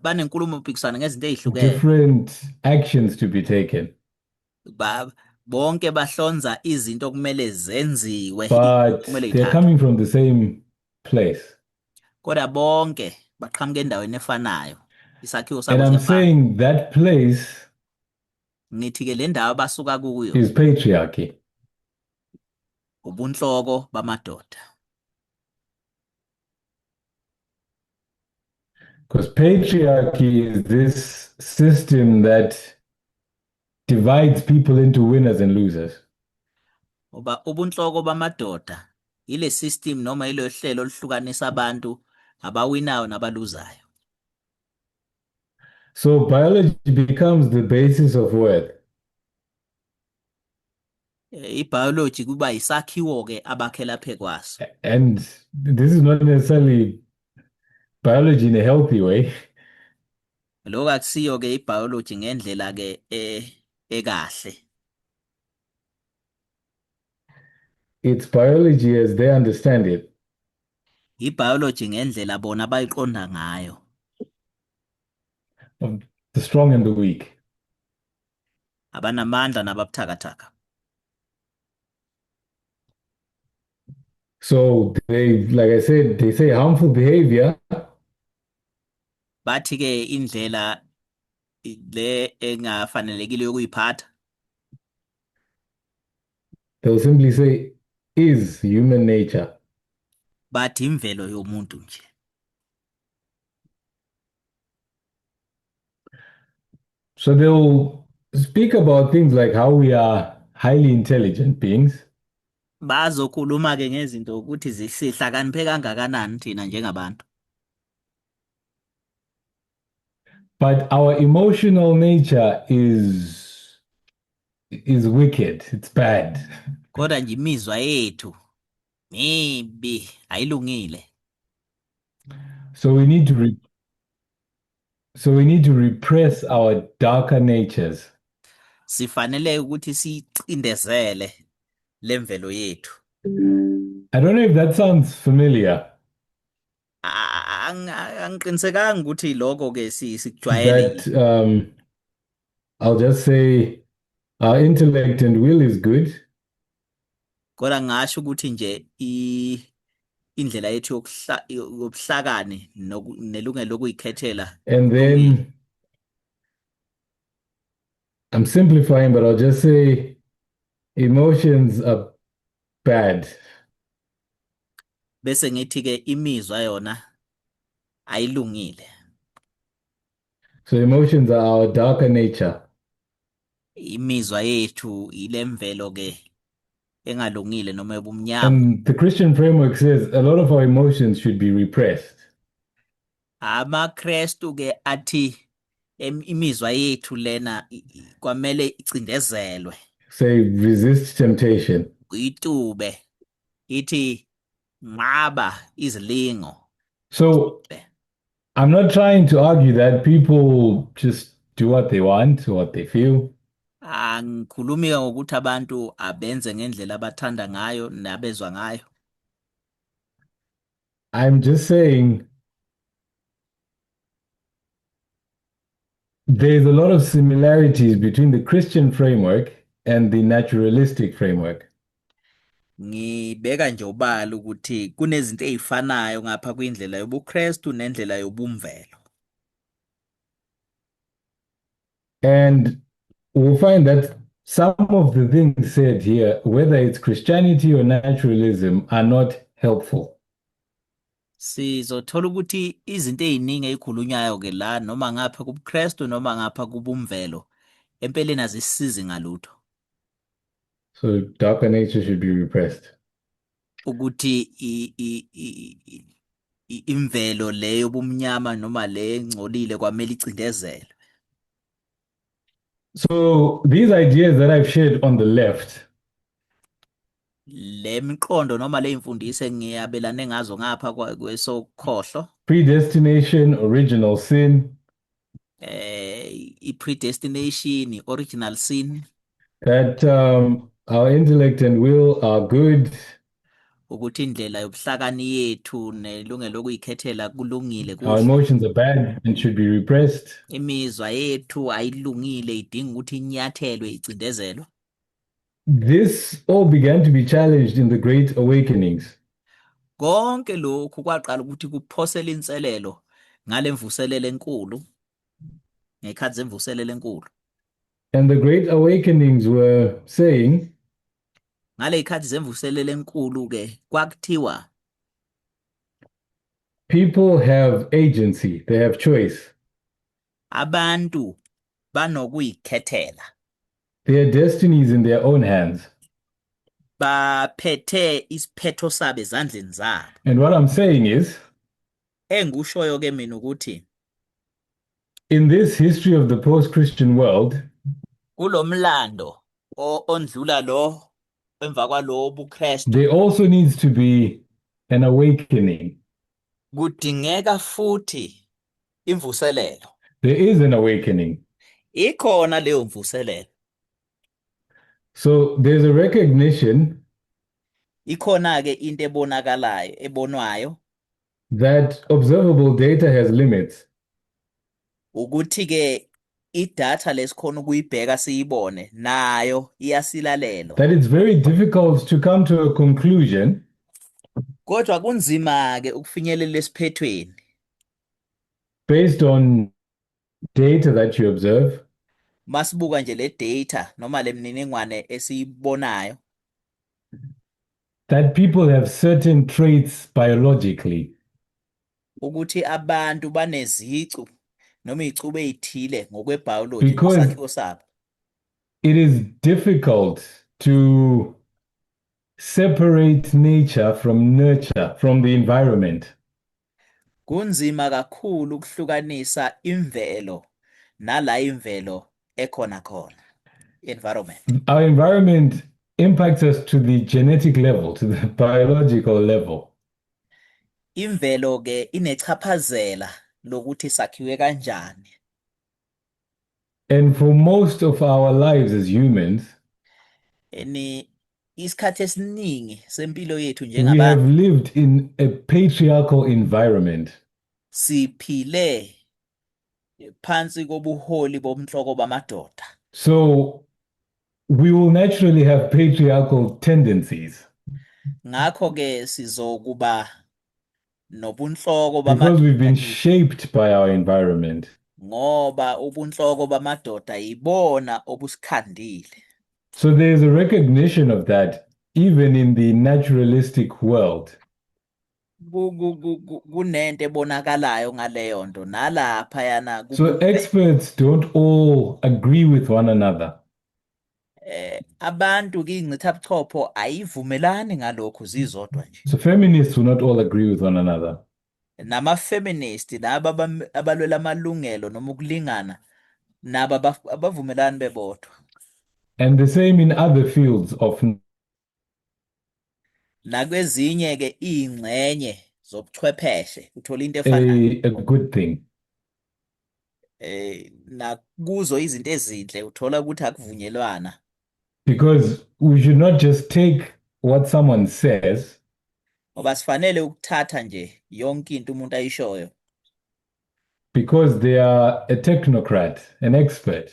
banenkulumo mpikiswano ngezinto ezihlukene, different actions to be taken, bonke bahlonza izinto okumele zenziwe, but kumele they're yithathwe. Coming from the same place. Kodwa bonke baqhamuka endaweni efanayo, isakhiwo And sabo I'm siyafana. Saying that place Ngithi ke le ndawo abasuka kuyo is patriarchy. Ubunhloko bamadoda. Because patriarchy is this system that divides people into winners and losers. Ngoba ubunhloko bamadoda ile system noma ilo hlelo oluhlukanisa abantu abawinayo nabaluzayo. So biology becomes the basis of worth. Ibiology kuba isakhiwo ke abakhela phe kwaso. And this is not necessarily biology in a healthy way. Lokho akusiyo ke ibiology ngendlela ke ekahle. It's biology as they understand it. Ibiology ngendlela bona abayiqonda ngayo. Of the strong and the weak. Abanamandla nababuthakathaka. So they, like I said, they say harmful behavior Bathi ke indlela le engafanelekile yokuyiphatha they'll simply say is human nature. Bathi imvelo yomuntu nje. So they'll speak about things like how we are highly intelligent beings, Bazokhuluma ke ngezinto ukuthi zisihlakaniphe kangakanani thina njengabantu. But our emotional nature is wicked. It's bad. Kodwa nje imizwa yethu mibi, ayilungile. So we need to repress our darker natures. Sifanele ukuthi sicindezele lemvelo yethu. I don't know if that sounds familiar. Angiqinisekanga ukuthi lokho ke sikujwayele. That I'll just say our intellect and will is good. Kodwa ngingasho ukuthi nje indlela yethu yobuhlakani nelungelo lokuyikhethela And kulungile. Then I'm simplifying, but I'll just say emotions are bad. Bese ngithi ke imizwa yona ayilungile. So emotions are our darker nature. Imizwa yethu ilemvelo ke Engalungile noma yobumnyama. And the Christian framework says a lot of our emotions should be repressed. AmaKrestu ke athi imizwa yethu lena kwamele icindezelwe. Say, resist temptation. Uyitube ithi nqaba izilingo. So I'm not trying to argue that people just do what they want or what they feel. Angikhulumi ngokuthi abantu abenze ngendlela abathanda ngayo nabezwa ngayo. I'm just saying there's a lot of similarities between the Christian framework and the naturalistic framework. Ngibeka nje ubala ukuthi kunezinto ezifanayo ngapha kwindlela yobuKristu nendlela yobumvelo. And we'll find that some of the things said here, whether it's Christianity or naturalism, are not helpful. Sizothola ukuthi izinto eziningi ezikhulunywayo ke la noma ngapha kubuKristu noma ngapha kubumvelo empeleni azisizi ngalutho. So darker nature should be repressed. Ukuthi imvelo leyo bumnyama noma le engcolile kwamele icindezelwe. So these ideas that I've shared on the left, Le miqondo noma le imfundiso engiyabelane ngazo ngapha kwesokhohlo, predestination, original sin, i-predestination, original sin, that our intellect and will are good, ukuthi indlela yobuhlakani yethu nelungelo lokuyikhethela kulungile our kuhle, emotions are bad and should be repressed. Imizwa yethu ayilungile, idinga ukuthi inyathelwe, icindezelwe. This all began to be challenged in the Great Awakenings. Konke lokhu kwaqala ukuthi kuphosele inselelo ngalemvuselelo enkulu, ngekhathi zemvuselelo enkulu. And the Great Awakenings were saying, ngale ikhathi zemvuselelo enkulu ke kwakuthiwa people have agency, they have choice. Abantu banokuyikhethela. Their destiny is in their own hands. Baphethe isiphetho sabo ezandleni zabo. And what I'm saying is, engikushoyo ke mina ukuthi in this history of the post-Christian world, kulomlando ondlula lo emva kwalo buKristu, there also needs to be an awakening. Kudingeka futhi imvuselelo. There is an awakening. Ikhona leyo mvuselelo. So there's a recognition Ikhona ke into ebonakalayo, ebonwayo, that observable data has limits. Ukuthi ke idatha lesikhona ukuyibheka siyibone nayo iyasilalelwa. That it's very difficult to come to a conclusion. Kodwa kunzima ke ukufinyelela esiphethweni. Based on data that you observe. Masibuka nje le data noma le mniningwane esiyibonayo. That people have certain traits biologically. Ukuthi abantu banezicu noma izicubu ezithile ngokwebiology Because nesakhiwo sabo. it is difficult to separate nature from nurture, from the environment. Kunzima kakhulu ukuhlukanisa imvelo nala imvelo ekhona khona, environment. Our environment impacts us to the genetic level, to the biological level. Imvelo ke inechaphazela lokuthi sakhiwe kanjani. And for most of our lives as humans, Eni isikhathi esiningi sempilo yethu we njengabantu have lived in a patriarchal environment. Siphile phansi kobuholi bomhloko bamadoda. So we will naturally have patriarchal tendencies. Ngakho ke sizokuba nobunhloko Because we've been bamadoda. shaped by our environment. Ngoba ubunhloko bamadoda yibona obusikhandile. So there's a recognition of that even in the naturalistic world. Kunento ebonakalayo ngaleyo nto nalapha yana So experts don't all agree with one another. Abantu kingcithabuchopho ayivumelani ngalokhu zizodwa nje. So feminists will not all agree with one another. Nama-feminist laba abalwela amalungelo noma ukulingana nabo abavumelani bebodwa. And the same in other fields of Nakwezinye-ke iy'ngxenye zobuchwepheshe uthola into efanayo. a good thing. Nakuzo izinto ezinhle uthola ukuthi akuvunyelwana. Because we should not just take what someone says Ngoba sifanele ukuthatha nje yonke into umuntu ayishoyo because they are a technocrat, an expert.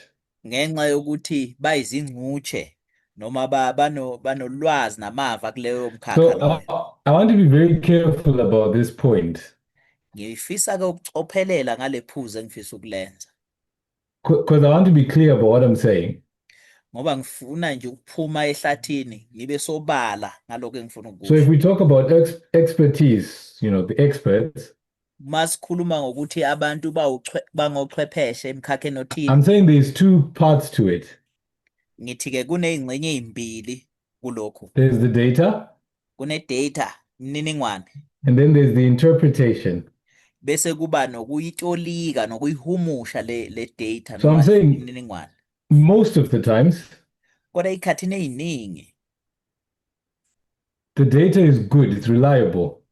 Ngenxa yokuthi bayizingcutshe noma banolwazi namava kuleyo mkhakha So loyo. I want to be very careful about this point. Ngifisa ke ukucophelela ngale phuzu engifisa ukulenza. Because I want to be clear about what I'm saying. Ngoba ngifuna nje ukuphuma ehlathini ngibe sobala ngalokho engifuna So if ukukusho. we talk about expertise, the experts, Masikhuluma ngokuthi abantu bangochwepheshe emkhakheni othile. I'm saying there's two parts to it. Ngithi ke kuney'ngxenye ey'mbili kulokhu. There's the data. Kune data, imininingwane. And then there's the interpretation. Bese kuba nokuyitolika, nokuyihumusha le data So I'm noma saying imininingwane. most of the times Kodwa ey'khathini ey'ningi the data is good, it's reliable.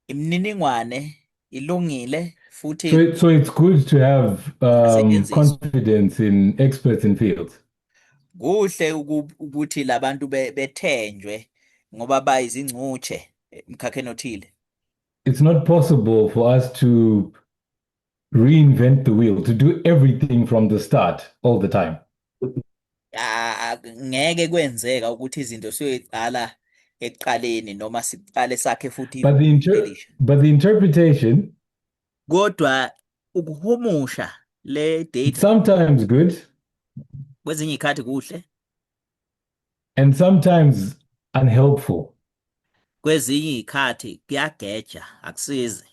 Imininingwane ilungile futhi So it's good to have isetshenziswa. confidence in experts in fields. Kuhle ukuthi labantu bethenjwe ngoba bayizingcutshe emkhakheni othile. It's not possible for us to reinvent the wheel, to do everything from the start all the time. Ngeke kwenzeka ukuthi izinto siyoyiqala ekuqaleni noma siqale sakhe futhi But elisha. the interpretation, Kodwa ukuhumusha le data it's sometimes good kwezinye izikhathi kuhle and sometimes unhelpful. Kwezinye izikhathi kuyageja, akusizi.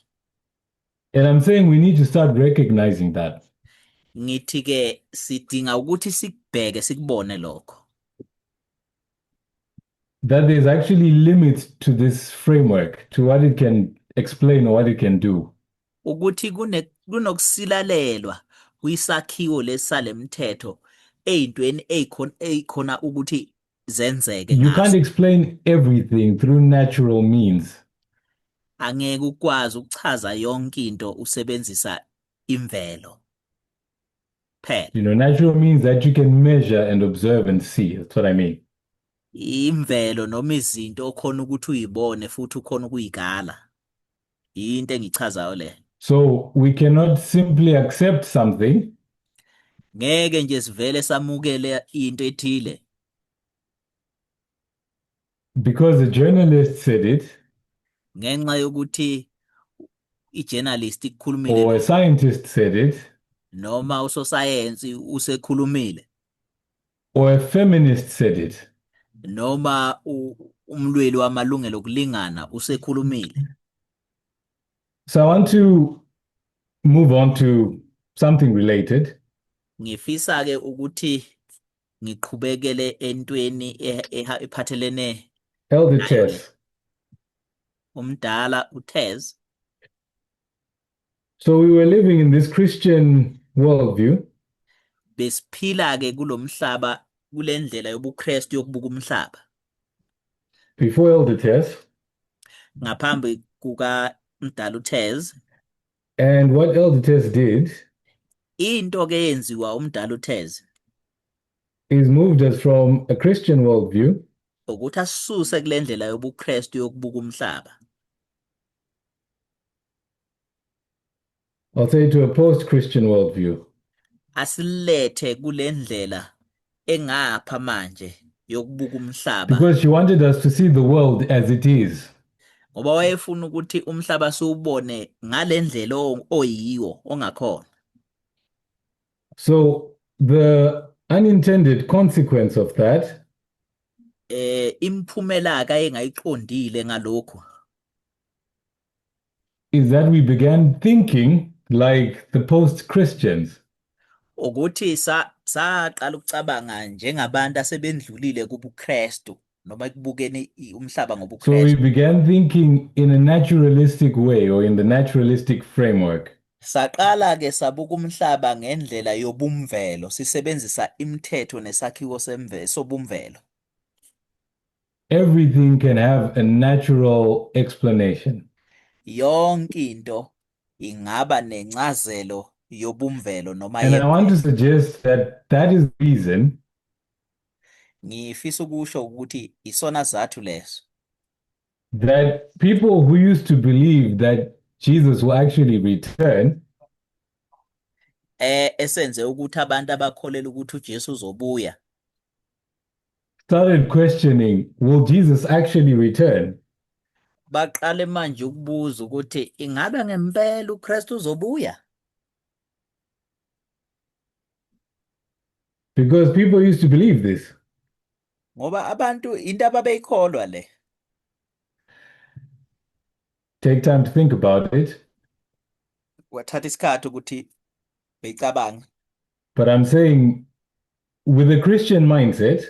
And I'm saying we need to start recognizing that. Ngithi ke sidinga ukuthi sikubheke sikubone lokho. That there's actually limits to this framework, to what it can explain or what it can do. Ukuthi kunokusilalelwa kwisakhiwo lesalemthetho eyintweni eyikhona ukuthi zenzeke You ngaso. can't explain everything through natural means. Angeke ukwazi ukuchaza yonke into usebenzisa imvelo phela. Natural means that you can measure and observe and see. That's what I mean. Imvelo noma izinto okhona ukuthi uyibone futhi ukhona ukuyikala. Into engichazayo le. So we cannot simply accept something Ngeke nje sivele samukele into ethile because a journalist said it ngenxa yokuthi i-journalist ikhulumile or a scientist said it noma usosayensi usekhulumile or a feminist said it. Noma umlweli wamalungelo okulingana usekhulumile. So I want to move on to something related. Ngifisa ke ukuthi ngiqhubekele entweni ephathelene Elder nayo le. Tess. Umdala uTess. So we were living in this Christian worldview. Besiphila ke kulomhlaba kulendlela yobuKristu yokubuka umhlaba. Before Elder Tess. Ngaphambi kuka mdala uTess. And what Elder Tess did Into ke yenziwa umdala uTess is moved us from a Christian worldview ukuthi asisuse kulendlela yobuKristu yokubuka umhlaba. I'll say to a post-Christian worldview. Asilethe kulendlela engapha manje yokubuka umhlaba. Because she wanted us to see the world as it is. Ngoba wayefuna ukuthi umhlaba siwubone ngalendlela oyiyo ongakhona. So the unintended consequence of that Imiphumela kayengayiqondile ngalokho is that we began thinking like the post-Christians. Ukuthi Saqala ukucabanga njengabantu asebendlulile kubuKristu noma ekubukeni umhlaba So we ngobuKristu. began thinking in a naturalistic way or in the naturalistic framework. Saqala ke sabuka umhlaba ngendlela yobumvelo sisebenzisa imithetho nesakhiwo semvelo sobumvelo. Everything can have a natural explanation. Yonke into ingaba nencazelo yobumvelo noma And I want to yemvelo. suggest that that is the reason Ngifisa ukusho ukuthi isona sizathu leso that people who used to believe that Jesus will actually return esenze ukuthi abantu abakholelwa ukuthi uJesu uzobuya started questioning, will Jesus actually return? Baqale manje ukubuza ukuthi ingabe ngempela uKristu uzobuya? Because people used to believe this. Ngoba abantu into ababeyikholwa le. Take time to think about it. Kwathatha isikhathi ukuthi beyicabange. But I'm saying with a Christian mindset,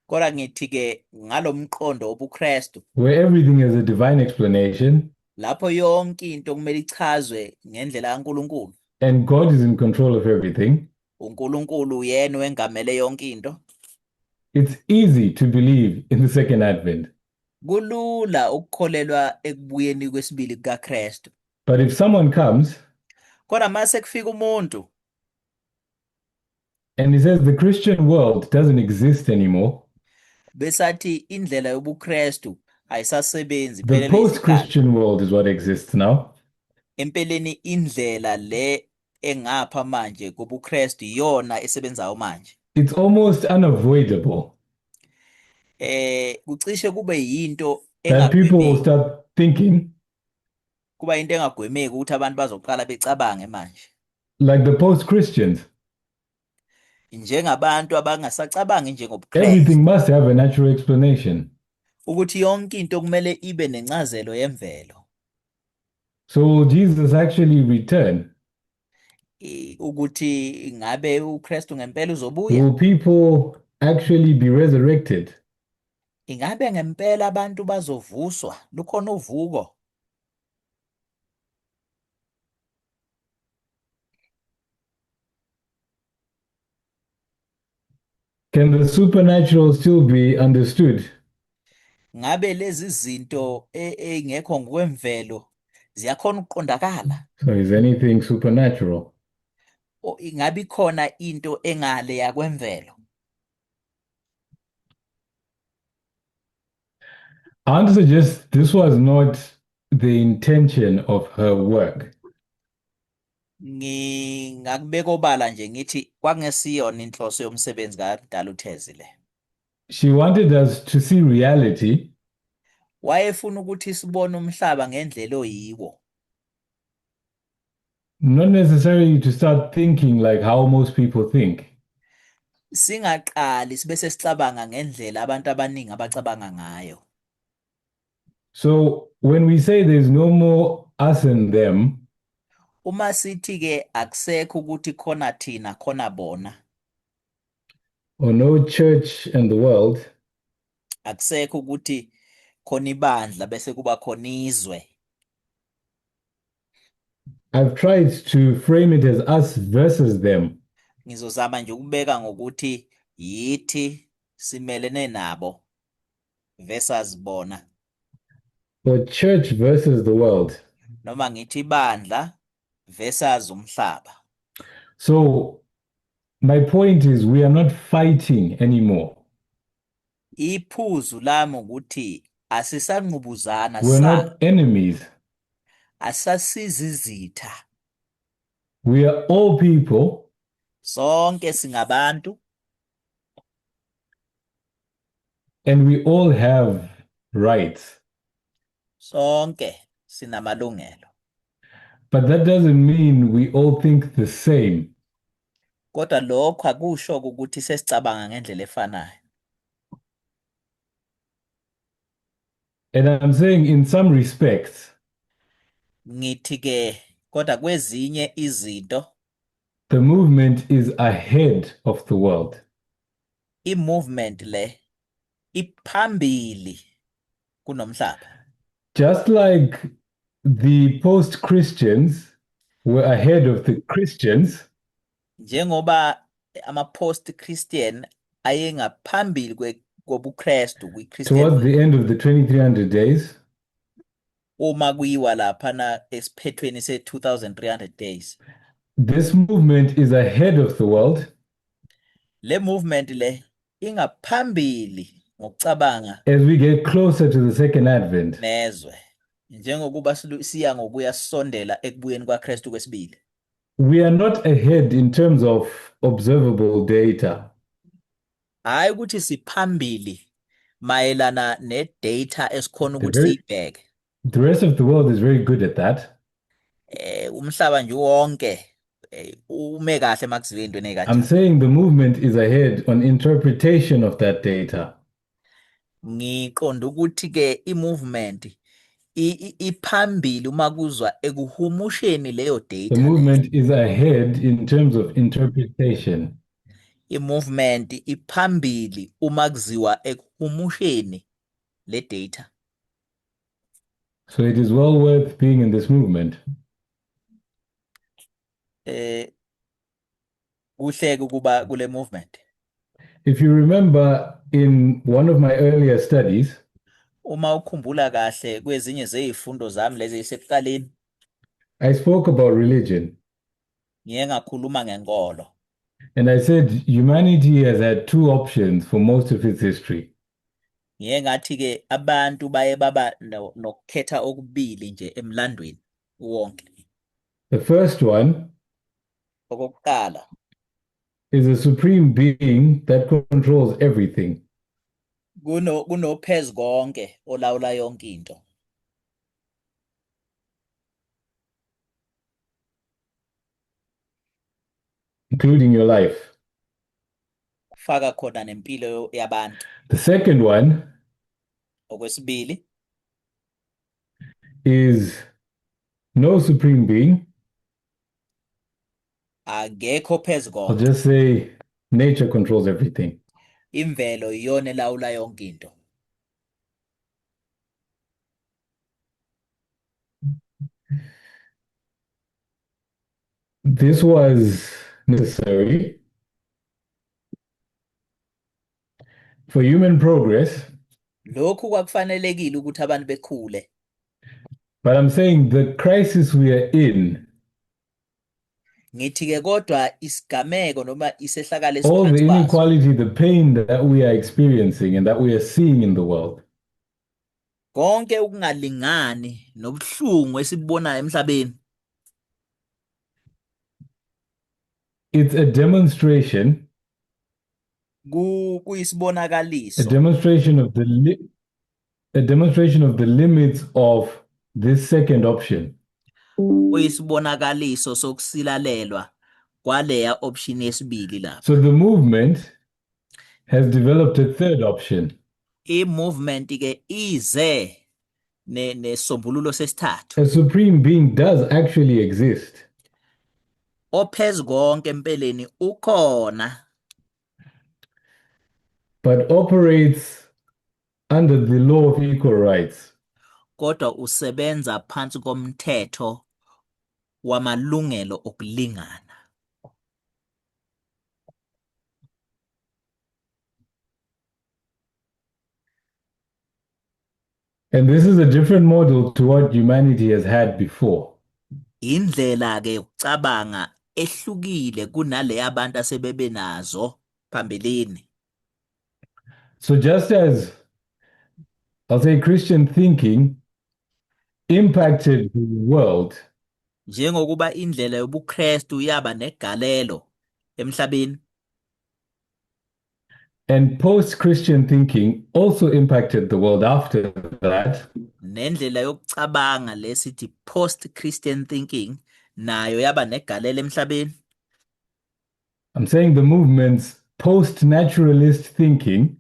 Kodwa ngithi ke ngalomqondo wobuKristu, where everything is a divine explanation, lapho yonke into kumele ichazwe ngendlela kaNkulunkulu, and God is in control of everything, uNkulunkulu uyena wengamele yonke into, it's easy to believe in the second advent. Kulula ukukholelwa ekubuyeni kwesibili kukaKristu. But if someone comes Kodwa mase kufika umuntu and he says the Christian world doesn't exist anymore, besathi indlela yobuKristu ayisasebenzi, the iphelele isikhathi. post-Christian world is what exists now. Empeleni indlela le engapha manje kubuKristu iyona esebenzayo manje. It's almost unavoidable Kucishe kube yinto that people will engagwemeki. start thinking Kuba into engagwemeki ukuthi abantu bazoqala becabange manje. like the post-Christians. Njengabantu abangasacabangi njengobuKristu. Everything must have a natural explanation. Ukuthi yonke into kumele ibe nencazelo yemvelo. So will Jesus actually return? Ukuthi ingabe uKristu ngempela uzobuya? Will people actually be resurrected? Ingabe ngempela abantu bazovuswa? Lukhona uvuko? Can the supernatural still be understood? Ngabe lezi zinto ey'ngekho ngokwemvelo ziyakhona ukuqondakala? So is anything supernatural? O, ingabe ikhona into engale yakwemvelo? I want to suggest this was not the intention of her work. Ngingakubeka obala nje ngithi kwakungesiyona inhloso yomsebenzi kaMdala uThezi le. She wanted us to see reality. Wayefuna ukuthi sibone umhlaba ngendlela oyiwo. Not necessarily to start thinking like how most people think. Singaqali sibe sesicabanga ngendlela abantu abaningi abacabanga ngayo. So when we say there's no more us and them, uma sithi ke akusekho ukuthi khona thina khona bona, or no church and the world, akusekho ukuthi khona ibandla bese kuba khona izwe. I've tried to frame it as us versus them. Ngizozama nje ukubeka ngokuthi yithi simelene nabo versus bona. Or church versus the world. Noma ngithi ibandla versus umhlaba. So my point is we are not fighting anymore. Iphuzu lami ukuthi asisanqubuzana, We're not enemies. Asasizizitha. We are all people. Sonke singabantu. And we all have rights. Sonke sinamalungelo. But that doesn't mean we all think the same. Kodwa lokho akusho ukuthi sesicabanga ngendlela efanayo. And I'm saying in some respects, Ngithi ke kodwa kwezinye izinto, The movement is ahead of the world. I-movement le iphambili kunomhlaba. Just like the post-Christians were ahead of the Christians, Njengoba ama-post-Christian ayengaphambili kobuKristu kwi-Christian towards the end of the 2300 days, uma kuyiwa laphana esiphethweni se-2300 days. This movement is ahead of the world. Le movement le ingaphambili ngokucabanga As we get closer to the second advent. Nezwe njengokuba siya ngokuya sisondela ekubuyeni kwaKristu kwesibili. We are not ahead in terms of observable data. Hayi ukuthi siphambili mayelana ne-data esikhona ukuthi siyibheke. The rest of the world is very good at that. Umhlaba nje wonke ume kahle makuziwe into I'm ekanjalo. saying the movement is ahead on interpretation of that data. Ngiqonda ukuthi ke i-movement iphambili uma kuzwa ekuhumusheni leyo The data leyo. movement is ahead in terms of interpretation. I-movement iphambili uma kuziwa ekuhumusheni le data. So it is well worth being in this movement. Kuhleke ukuba kule movement. If you remember in one of my earlier studies, uma ukhumbula kahle kwezinye zezifundo zami lezi esekuqaleni, I spoke about religion. Ngiye ngakhuluma ngenkolo. And I said humanity has had two options for most of its history. Ngiye ngathi ke abantu baye baba nokukhetha okubili nje emlandweni wonke. The first one Okokuqala is a supreme being that controls everything. Kunophezu konke olawula yonke into. Including your life. Faka khona nempilo yabantu. The second one Okwesibili is no supreme being. Akekho phezu I'll konke. just say nature controls everything. Imvelo iyona elawula yonke into. This was necessary for human progress. Lokhu kwakufanelekile ukuthi abantu bekhule. But I'm saying the crisis we are in, Ngithi ke kodwa isigameko noma isehlakalo all the esiphansi kwaso, inequality, the pain that we are experiencing and that we are seeing in the world, konke ukungalingani nobuhlungu esibubonayo emhlabeni, it's a demonstration, kuyisibonakaliso, a demonstration of the limits of this second option. Kuyisibonakaliso sokusilalelwa kwaleya option yesibili lapha. So the movement has developed a third option. I-movement ke ize nesombululo sesithathu. A supreme being does actually exist. Ophezu konke empeleni ukhona. But operates under the law of equal rights. Kodwa usebenza phansi komthetho wamalungelo okulingana. And this is a different model to what humanity has had before. Indlela ke yokucabanga ehlukile kunale abantu asebebe nazo phambilini. So just as I'll say Christian thinking impacted the world, Njengokuba indlela yobuKristu yaba negalelo emhlabeni, and post-Christian thinking also impacted the world after that, nendlela yokucabanga lesithi post-Christian thinking nayo yaba negalelo emhlabeni. I'm saying the movement's post-naturalist thinking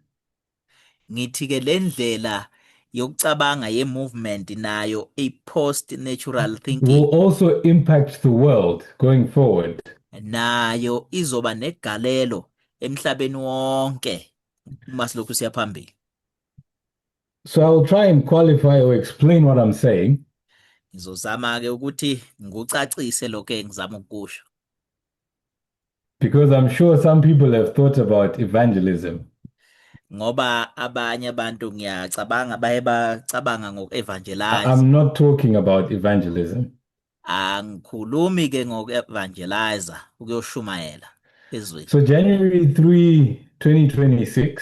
Ngithi ke le ndlela yokucabanga ye-movement nayo i-post-natural thinking will also impact the world going forward. Nayo izoba negalelo emhlabeni wonke uma silokhu siya phambili. So I'll try and qualify or explain what I'm saying. Ngizozama ke ukuthi ngikucacise lokho engizama ukukusho. Because I'm sure some people have thought about evangelism. Ngoba abanye abantu ngiyacabanga baye bacabanga ngoku-evangelize. I'm not talking about evangelism. Angikhulumi ke ngoku-evangelize ukuyoshumayela ezweni. So January 3, 2026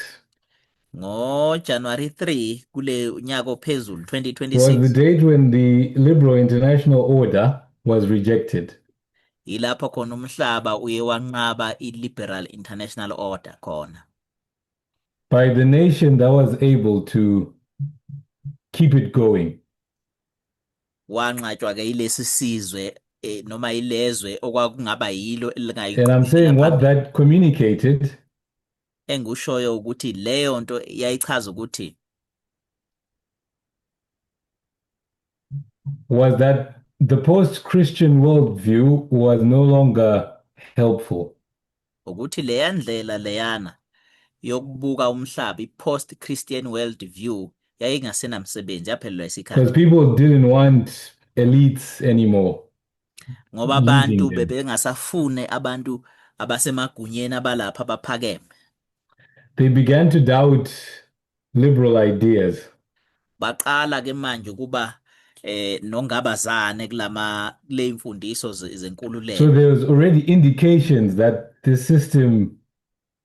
NgoJanuary 3 kule nyaka ophezulu was the 2026 date when the liberal international order was rejected. Yilapho khona umhlaba uye wanqaba i-Liberal International Order khona. By the nation that was able to keep it going. Wanqatshwa ke ilesi sizwe noma ilezwe okwakungaba yilo And I'm elingayiqhubekela saying what phambili. that communicated Engikushoyo ukuthi leyo nto yayichaza ukuthi was that the post-Christian worldview was no longer helpful. Ukuthi leya ndlela leyana yokubuka umhlaba, i-post-Christian world view, yayingasenamsebenzi, yaphelelwa isikhathi. Because people didn't want elites anymore. Ngoba Leading abantu them. Bebengasafune abantu abasemagunyeni abalapha abaphakeme. They began to doubt liberal ideas. Baqala ke manje ukuba nongabazane kulama kule imfundiso zenkululeko. So there was already indications that this system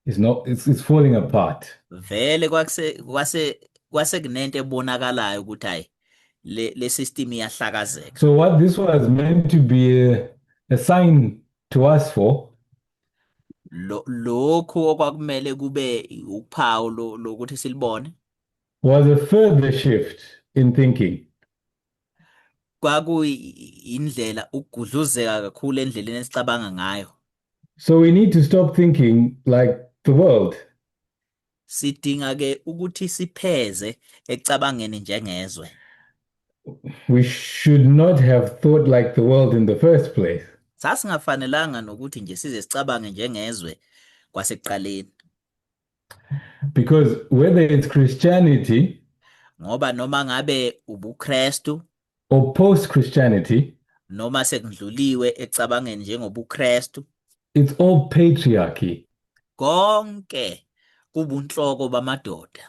is not it's falling apart. Vele kwakuse kwase kwase kunento ebonakalayo ukuthi hayi le system iyahlakazeka. So what this was meant to be a sign to us for Lokhu okwakumele kube uphawu lokuthi silibone was a further shift in thinking. Kwakuyindlela ukugudluzeka kakhulu endleleni esicabanga ngayo. So we need to stop thinking like the world. Sidinga ke ukuthi sipheze ekucabangeni njengezwe. We should not have thought like the world in the first place. Sasingafanelanga nokuthi nje size sicabange njengezwe kwasekuqaleni. Because whether it's Christianity Ngoba noma ngabe ubuKristu or post-Christianity, noma sekudluliwe ekucabangeni njengobuKristu, it's all patriarchy. Konke kubunhloko bamadoda.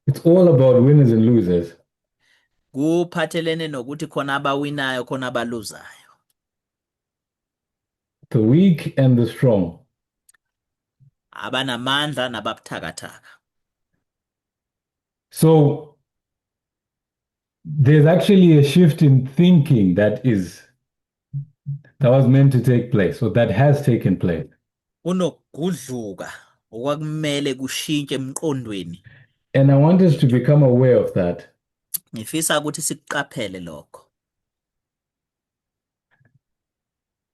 It's all about winners and losers. Kuphathelene nokuthi khona abawinayo khona abaluzayo. The weak and the strong. Abanamandla nababuthakathaka. So there's actually a shift in thinking that was meant to take place, or that has taken place. Kunokugudluka okwakumele kushintshe emqondweni. And I want us to become aware of that. Ngifisa ukuthi sikuqaphele lokho.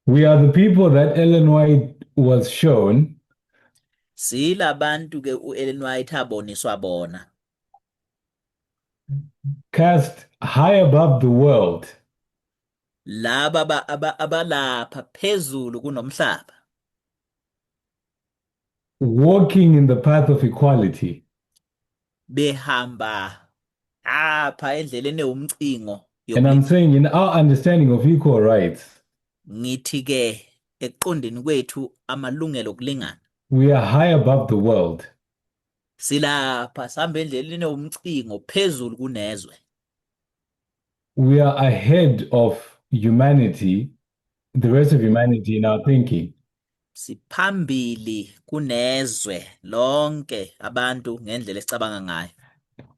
We are the people that Ellen White was shown. Silabantu ke uEllen White aboniswa bona. Cast high above the world. Laba abalapha phezulu kunomhlaba. Walking in the path of equality. Behamba apha endleleni ewumcingo. And I'm saying in our understanding of equal rights, Ngithi ke ekuqondeni kwethu amalungelo okulingana. We are high above the world. Silapha sihamba endleleni ewumcingo phezulu kunezwe. We are ahead of humanity, the rest of humanity in our thinking. Siphambili kunezwe lonke abantu ngendlela esicabanga ngayo.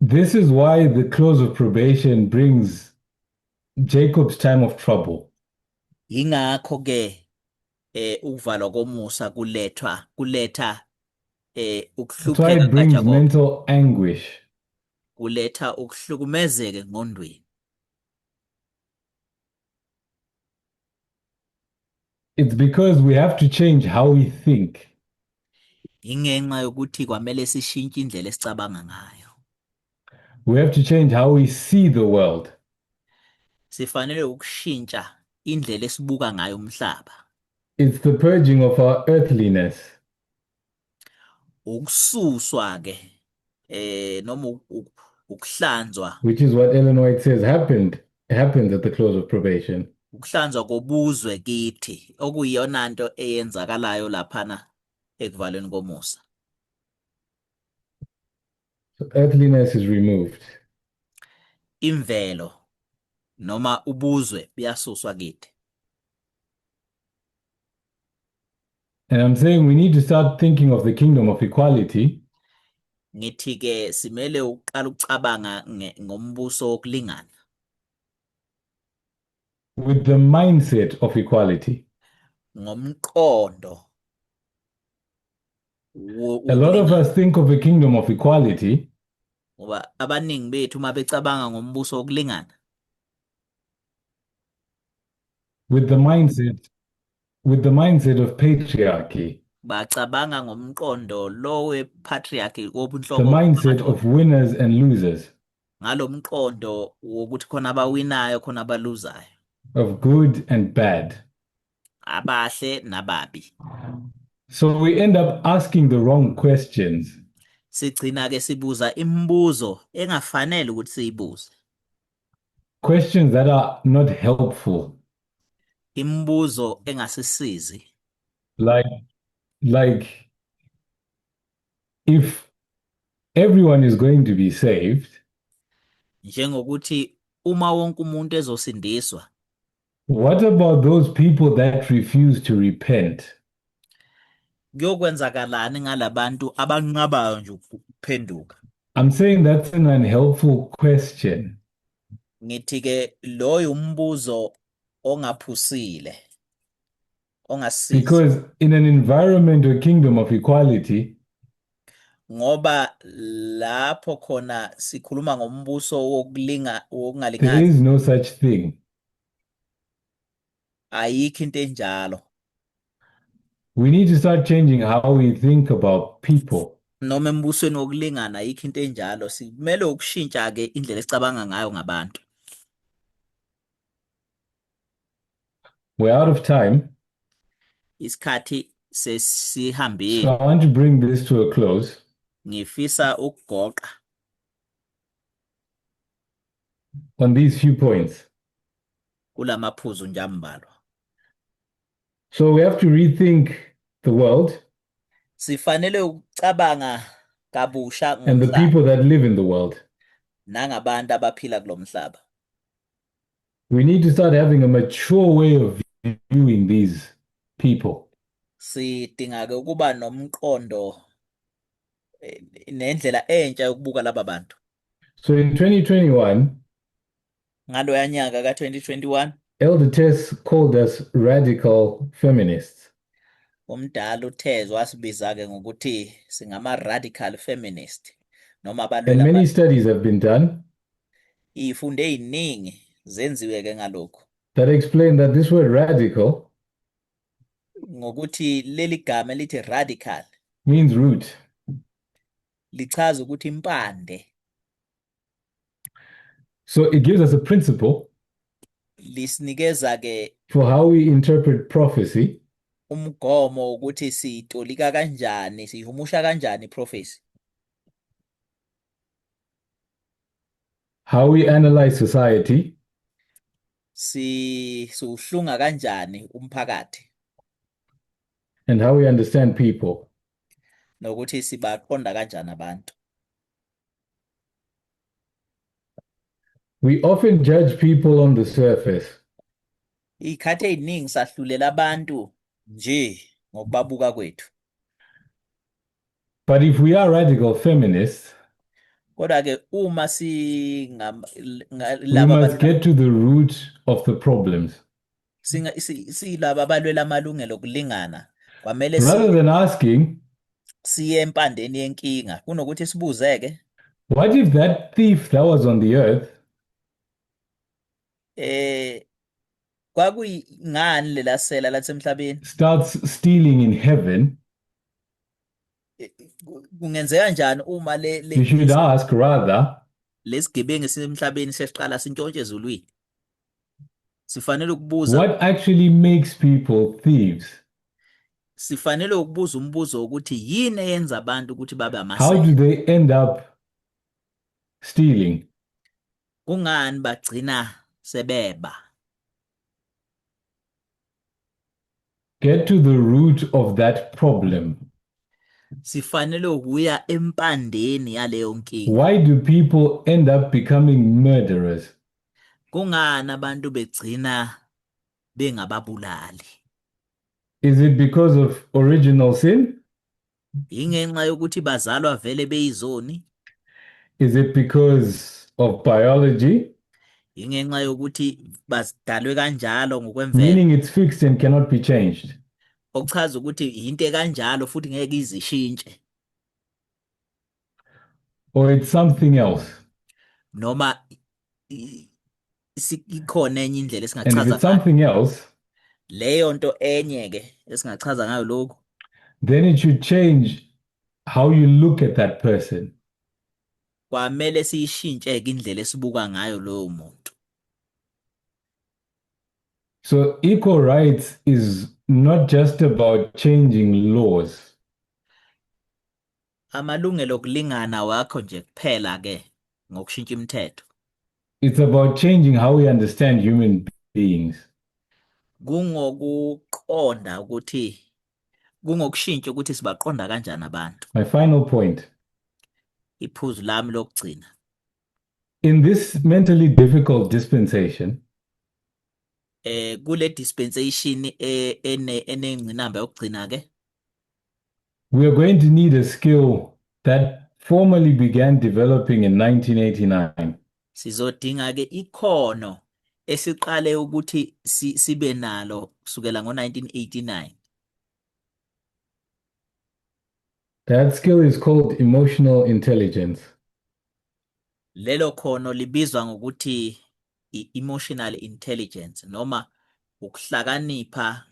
This is why the close of probation brings Jacob's time of trouble. Ingakho ke ukuvalwa komusa kuletha That's why ukuhlupheka it brings kaJakobe. Mental anguish. Kuletha ukuhlukumezeka engqondweni. It's because we have to change how we think. Ingenxa yokuthi kwamele sishintshe indlela esicabanga ngayo. We have to change how we see the world. Sifanele ukushintsha indlela esibuka ngayo umhlaba. It's the purging of our earthliness. Ukususwa ke noma ukuhlanzwa, Which is what Ellen White says happens at the close of probation. Ukuhlanzwa kobuzwe kithi okuyiyona nto eyenzakalayo laphana ekuvalweni komusa. So earthliness is removed. Imvelo noma ubuzwe buyasuswa kithi. And I'm saying we need to start thinking of the kingdom of equality Ngithi ke simele ukuqala ukucabanga ngombuso wokulingana with the mindset of equality. Ngomqondo A lot of wokulingana. Us think of a kingdom of equality Ngoba abaningi bethu uma becabanga ngombuso wokulingana with the mindset of patriarchy, bacabanga ngomqondo lo we-patriarchy the wobunhloko mindset bamadoda of winners and losers, ngalomqondo wokuthi khona abawinayo khona abaluzayo, of good and bad. Abahle nababi. So we end up asking the wrong questions. Sigcina ke sibuza imibuzo engafanele ukuthi siyibuze. Questions that are not helpful. Imibuzo engasisizi. Like if everyone is going to be saved, Njengokuthi uma wonke umuntu ezosindiswa, what about those people that refuse to repent? Kuyokwenzakalani ngalabantu abanqabayo nje ukuphenduka? I'm saying that's an unhelpful question. Ngithi ke loyo umbuzo ongaphusile, ongasisizi. Because in an environment or kingdom of equality, Ngoba lapho khona sikhuluma ngombuso wokulinga there wokungalingani, is no such thing. Ayikho into enjalo. We need to start changing how we think about people. Noma embusweni wokulingana ayikho into enjalo, simele ukushintsha ke indlela esicabanga ngayo ngabantu. We're out of time, Isikhathi so sesihambile. I want to bring this to a close. Ngifisa ukugoqa On these few points. Kulamaphuzu nje ambalwa. So we have to rethink the world Sifanele ukucabanga kabusha and the ngomhlaba people that live in the world. Nangabantu abaphila kulomhlaba. We need to start having a mature way of viewing these people. Sidinga ke ukuba nomqondo nendlela entsha yokubuka laba bantu. So in 2021, Ngaloya nyaka ka-2021, Elder Tess called us radical feminists. Umdala uTess wasibiza ke ngokuthi singama radical feminist noma And abalwela many studies have been done izifundo eziningi zenziwe ke ngalokho that explain that this word radical ngokuthi leli gama elithi radical means root. Lichaza ukuthi impande. So it gives us a principle Lisinikeza ke for how we interpret prophecy umgomo ukuthi siyitolika kanjani, siyihumusha kanjani prophecy, how we analyze society, si siwuhlunga kanjani umphakathi, and how we understand people. Nokuthi sibaqonda kanjani abantu. We often judge people on the surface. Izikhathi eziningi sahlulela abantu nje ngokubabuka kwethu. But if we are radical feminists, Kodwa ke uma singam we laba must get to the root of the problems. Singa silaba abalwela amalungelo okulingana kwamele Rather than asking, siye empandeni yenkinga kunokuthi sibuzeke, what if that thief that was on the earth kwakuyingani lela sela lasemhlabeni starts stealing in heaven? Kungenzeka kanjani uma le You should ask rather, lesigebengu esisemhlabeni sesiqala sintshontshe ezulwini? Sifanele ukubuza, what actually makes people thieves? Sifanele ukubuza umbuzo wokuthi yini eyenza abantu ukuthi babe How amasela? do they end up stealing? Kungani bagcina sebeba? Get to the root of that problem. Sifanele ukuya empandeni yaleyo nkinga. Why do people end up becoming murderers? Kungani abantu begcina bengababulali? Is it because of original sin? Ingenxa yokuthi bazalwa vele beyizoni? Is it because of biology? Ingenxa yokuthi bazidalwe kanjalo ngokwemvelo? Meaning it's fixed and cannot be changed. Okuchaza ukuthi into ekanjalo futhi ngeke izishintshe. Or it's something else. Noma ikhona enye indlela And if esingachaza it's ngayo. something else, Leyo nto enye ke esingachaza ngayo lokhu, then it should change how you look at that person. Kwamele siyishintshe ke indlela esibuka ngayo loyo muntu. So equal rights is not just about changing laws. Amalungelo okulingana wakho nje kuphela ke ngokushintsha imithetho. It's about changing how we understand human beings. Kungokuqonda ukuthi kungokushintsha ukuthi sibaqonda kanjani abantu. My final point. Iphuzu lami lokugcina. In this mentally difficult dispensation, kule dispensation enengqinamba yokugcina ke, we are going to need a skill that formally began developing in 1989. Sizodinga ke ikhono esiqale ukuthi sibe nalo kusukela ngo-1989. That skill is called emotional intelligence. Lelo khono libizwa ngokuthi i-emotional intelligence noma ukuhlakanipha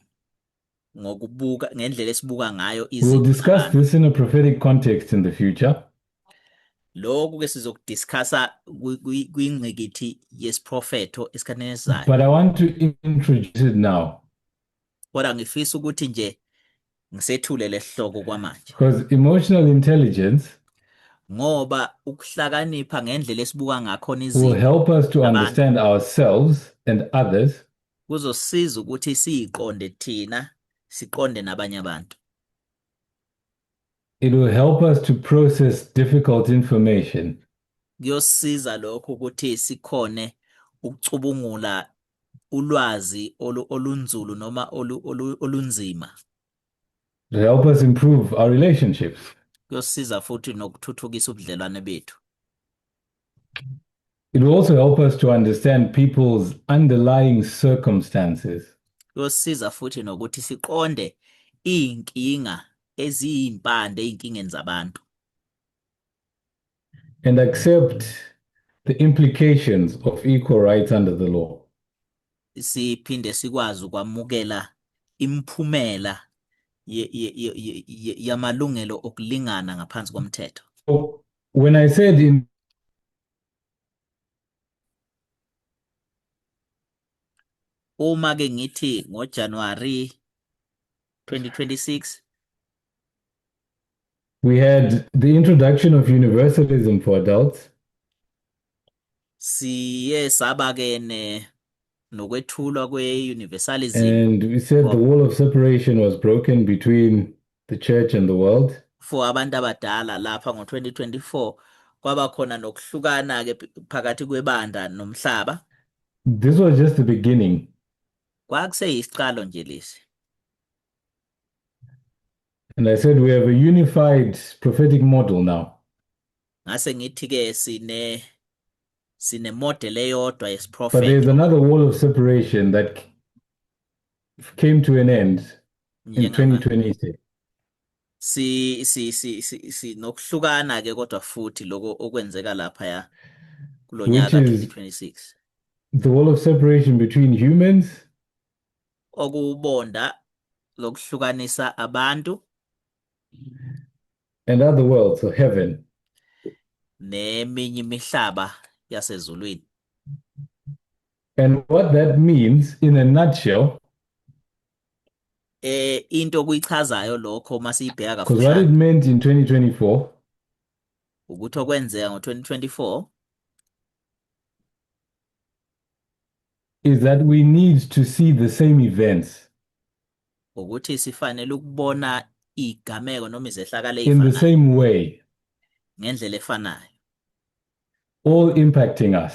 ngokubuka ngendlela esibuka ngayo We'll izinto discuss nabantu. this in a prophetic context in the future. Lokhu ke sizokudiscussa kwingqikithi yesiprofetho esikhathini esizayo. But I want to introduce it now. Kodwa ngifisa ukuthi nje ngisethule lesihloko kwamanje. Because emotional intelligence Ngoba ukuhlakanipha ngendlela esibuka ngakhona will izinto help us to nabantu understand ourselves and others. Kuzosiza ukuthi siyiqonde thina, siqonde nabanye abantu. It will help us to process difficult information. Kuyosiza lokho ukuthi sikhone ukucubungula ulwazi olunzulu noma olunzima. It will help us improve our relationships. Kuyosiza futhi nokuthuthukisa ubudlelwane bethu. It will also help us to understand people's underlying circumstances. Kuyosiza futhi nokuthi siqonde iy'nkinga eziyimpande ey'nkingeni zabantu. And accept the implications of equal rights under the law. Siphinde sikwazi ukwamukela imiphumela yamalungelo okulingana ngaphansi komthetho. So when I said in Uma ke ngithi ngoJanuary 2026 we had the introduction of universalism for adults. Siye saba ke ne nokwethulwa kwe-universalism. And we said the wall of separation was broken between the church and the world. For abantu abadala lapha ngo-2024 kwaba khona nokuhlukana ke phakathi kwebandla nomhlaba. This was just the beginning. Kwakuseyisiqalo nje lesi. And I said we have a unified prophetic model now. Ngase ngithi ke sine model eyodwa But there's yesiprofetho. another wall of separation that came to an end in 2026. Si si si si si nokuhlukana ke kodwa futhi lokho okwenzeka lapha ya Which kulonyaka is 2026. the wall of separation between humans Okubonda lokuhlukanisa abantu and other worlds, so heaven. Neminye imihlaba yasezulwini. And what that means in a nutshell Into okuyichazayo lokho masiyibheka Because what it kafushane meant in 2024 ukuthi okwenzeka ngo-2024 is that we need to see the same events ukuthi sifanele ukubona igameko noma izehlakalo in the ey'fanayo same way, ngendlela efanayo, all impacting us.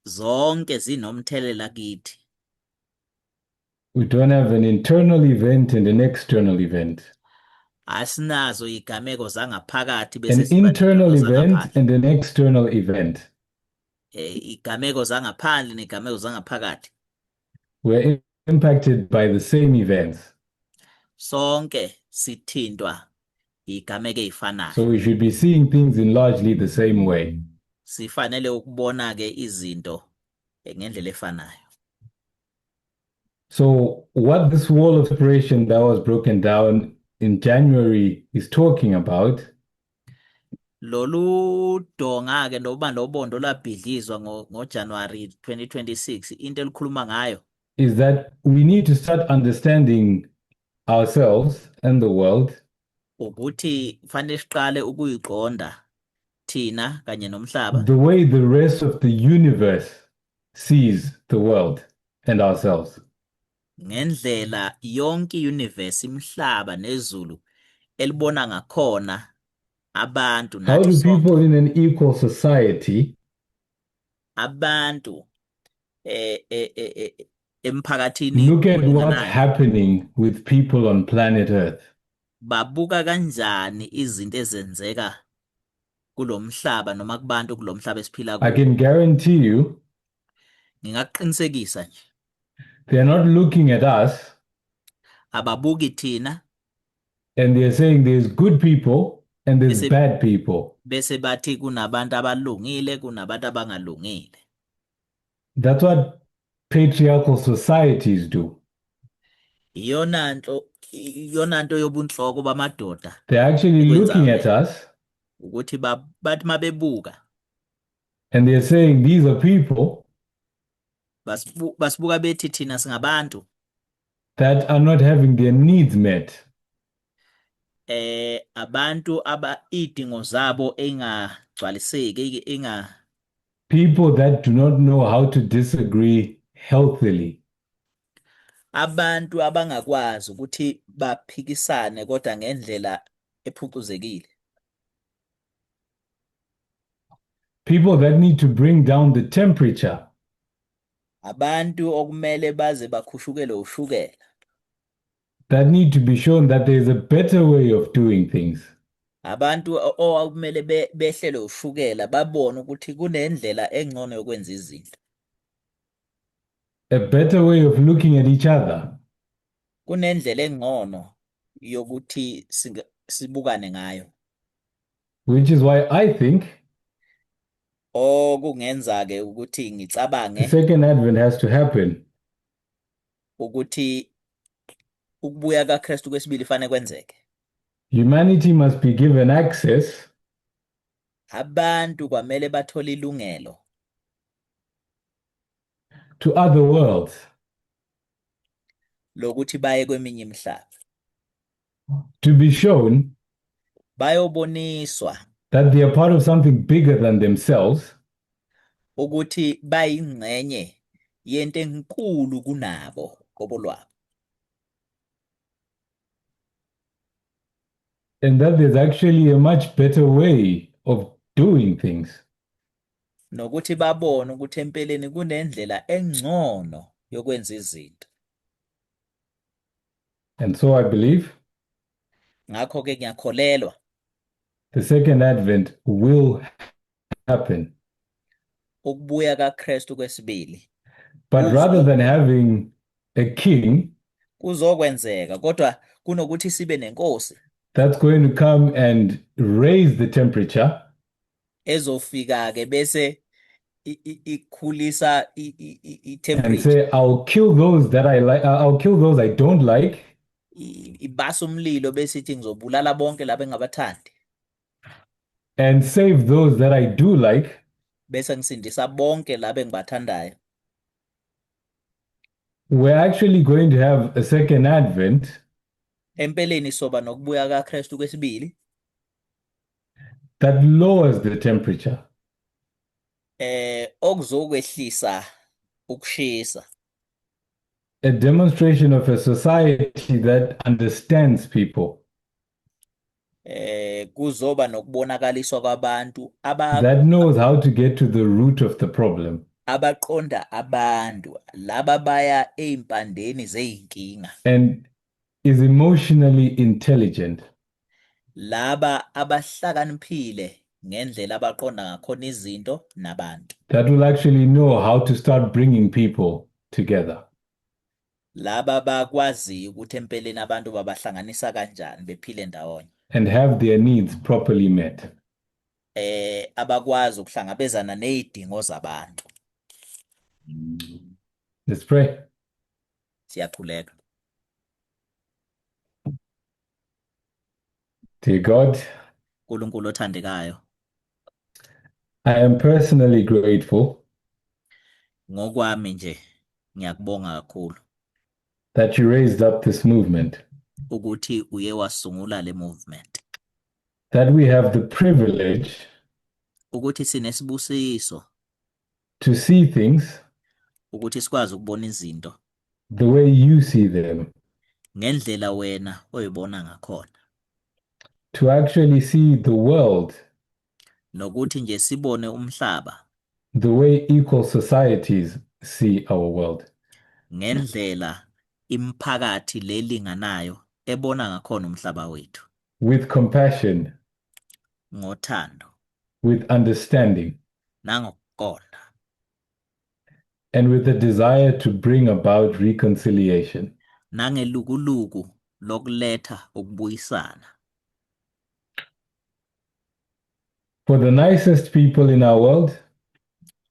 Zonke zinomthelela kithi. We don't have an internal event and an external event. Asinazo igameko zangaphakathi bese An siba internal negameko event zangaphandle. and an external event. Igameko zangaphandle negameko zangaphakathi. We're impacted by the same events. Sonke sithintwa igameko ey'fanayo. So we should be seeing things in largely the same way. Sifanele ukubona ke izinto ngendlela efanayo. So what this wall of separation that was broken down in January is talking about Lolu donga ke noma lobondo lwabhidlizwa ngoJanuary 2026, into elikhuluma ngayo is that we need to start understanding ourselves and the world ukuthi fanele siqale ukuyiqonda thina kanye nomhlaba the way the rest of the universe sees the world and ourselves. Ngendlela yonke i-universe, imihlaba nezulu elibona ngakhona abantu How nathi do sonke. People in an equal society Abantu emphakathini look at what's olinganayo happening with people on planet Earth? Babuka kanjani izinto ezenzeka kulomhlaba noma kubantu kulomhlaba esiphila I kuwo? Can guarantee you Ngingakuqinisekisa nje they are not looking at us ababuki thina and they're saying there's good people and there's bad people. Bese bathi kunabantu abalungile kunabantu abangalungile. That's what patriarchal societies do. Iyona nto yobunhloko bamadoda They're actually ekwenzayo looking at leyo. Us Ukuthi bathi mabebuka and they're saying these are people basibuka bethi thina singabantu that are not having their needs met. Abantu aba idingo zabo engagcwaliseki enga People that do not know how to disagree healthily. Abantu abangakwazi ukuthi baphikisane kodwa ngendlela ephucuzekile. People that need to bring down the temperature. Abantu okumele baze bakhushukele ushukela. That need to be shown that there's a better way of doing things. Abantu okumele behlele ushukela babone ukuthi kunendlela engcono yokwenza izinto. A better way of looking at each other. Kunendlela engcono yokuthi sibukane ngayo. Which is why I think Okungenza ke ukuthi ngicabange the second advent has to happen. Ukuthi ukubuya kaKristu kwesibili fanele kwenzeke. Humanity must be given access Abantu kwamele bathole ilungelo to other worlds. Lokuthi baye kweminye imihlaba. To be shown Bayoboniswa that they are part of something bigger than themselves. Ukuthi bayingxenye yento enkulu kunabo qobo lwabo. And that there's actually a much better way of doing things. Nokuthi babone ukuthi empeleni kunendlela engcono yokwenza izinto. And so I believe Ngakho ke ngiyakholelwa the second advent will happen. Ukubuya kaKristu kwesibili But rather than having a king kuzokwenzeka, kodwa kunokuthi sibe nenkosi that's going to come and raise the temperature ezofika ke bese ikhulisa and i-temperature say, I'll kill those that I like, I'll kill those I don't like, ibasa umlilo bese ithi ngizobulala bonke laba engabathandi and save those that I do like. Bese ngisindisa bonke laba engibathandayo. We're actually going to have a second advent Empeleni soba nokubuya kaKristu kwesibili that lowers the temperature. Okuzokwehlisa ukushisa. A demonstration of a society that understands people. Kuzoba nokubonakaliswa kwabantu aba That knows how to get to the root of the problem. Abaqonda abantu laba baya ezimpandeni zezinkinga. And is emotionally intelligent. Laba abahlakaniphile ngendlela abaqonda ngakhona izinto nabantu. That will actually know how to start bringing people together. Laba bakwaziyo ukuthi empeleni abantu babahlanganisa kanjani bephile ndawonye. And have their needs properly met. Abakwazi ukuhlangabezana nezidingo zabantu. Let's pray. Siyakhuleka. Dear God, uNkulunkulu othandekayo, I am personally grateful ngokwami nje ngiyakubonga kakhulu that you raised up this movement, ukuthi uye wasungula le movement, that we have the privilege ukuthi sinesibusiso to see things ukuthi sikwazi ukubona izinto the way you see them, ngendlela wena oyibona ngakhona, to actually see the world nokuthi nje sibone umhlaba the way equal societies see our world. Ngendlela imiphakathi lelinganayo ebona ngakhona umhlaba wethu. With compassion, ngothando, with understanding, nangokuqonda, and with the desire to bring about reconciliation. Nangelukuluku lokuletha ukubuyisana. For the nicest people in our world,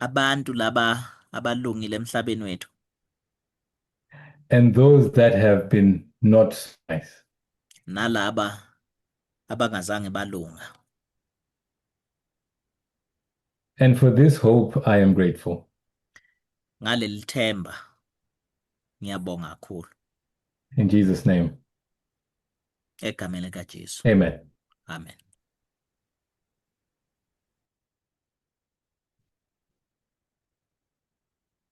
abantu laba abalungile emhlabeni wethu, and those that have been not nice. Nalaba abangazange balunga. And for this hope, I am grateful. Ngaleli themba ngiyabonga kakhulu. In Jesus' name. Egameni likaJesu. Amen. Amen.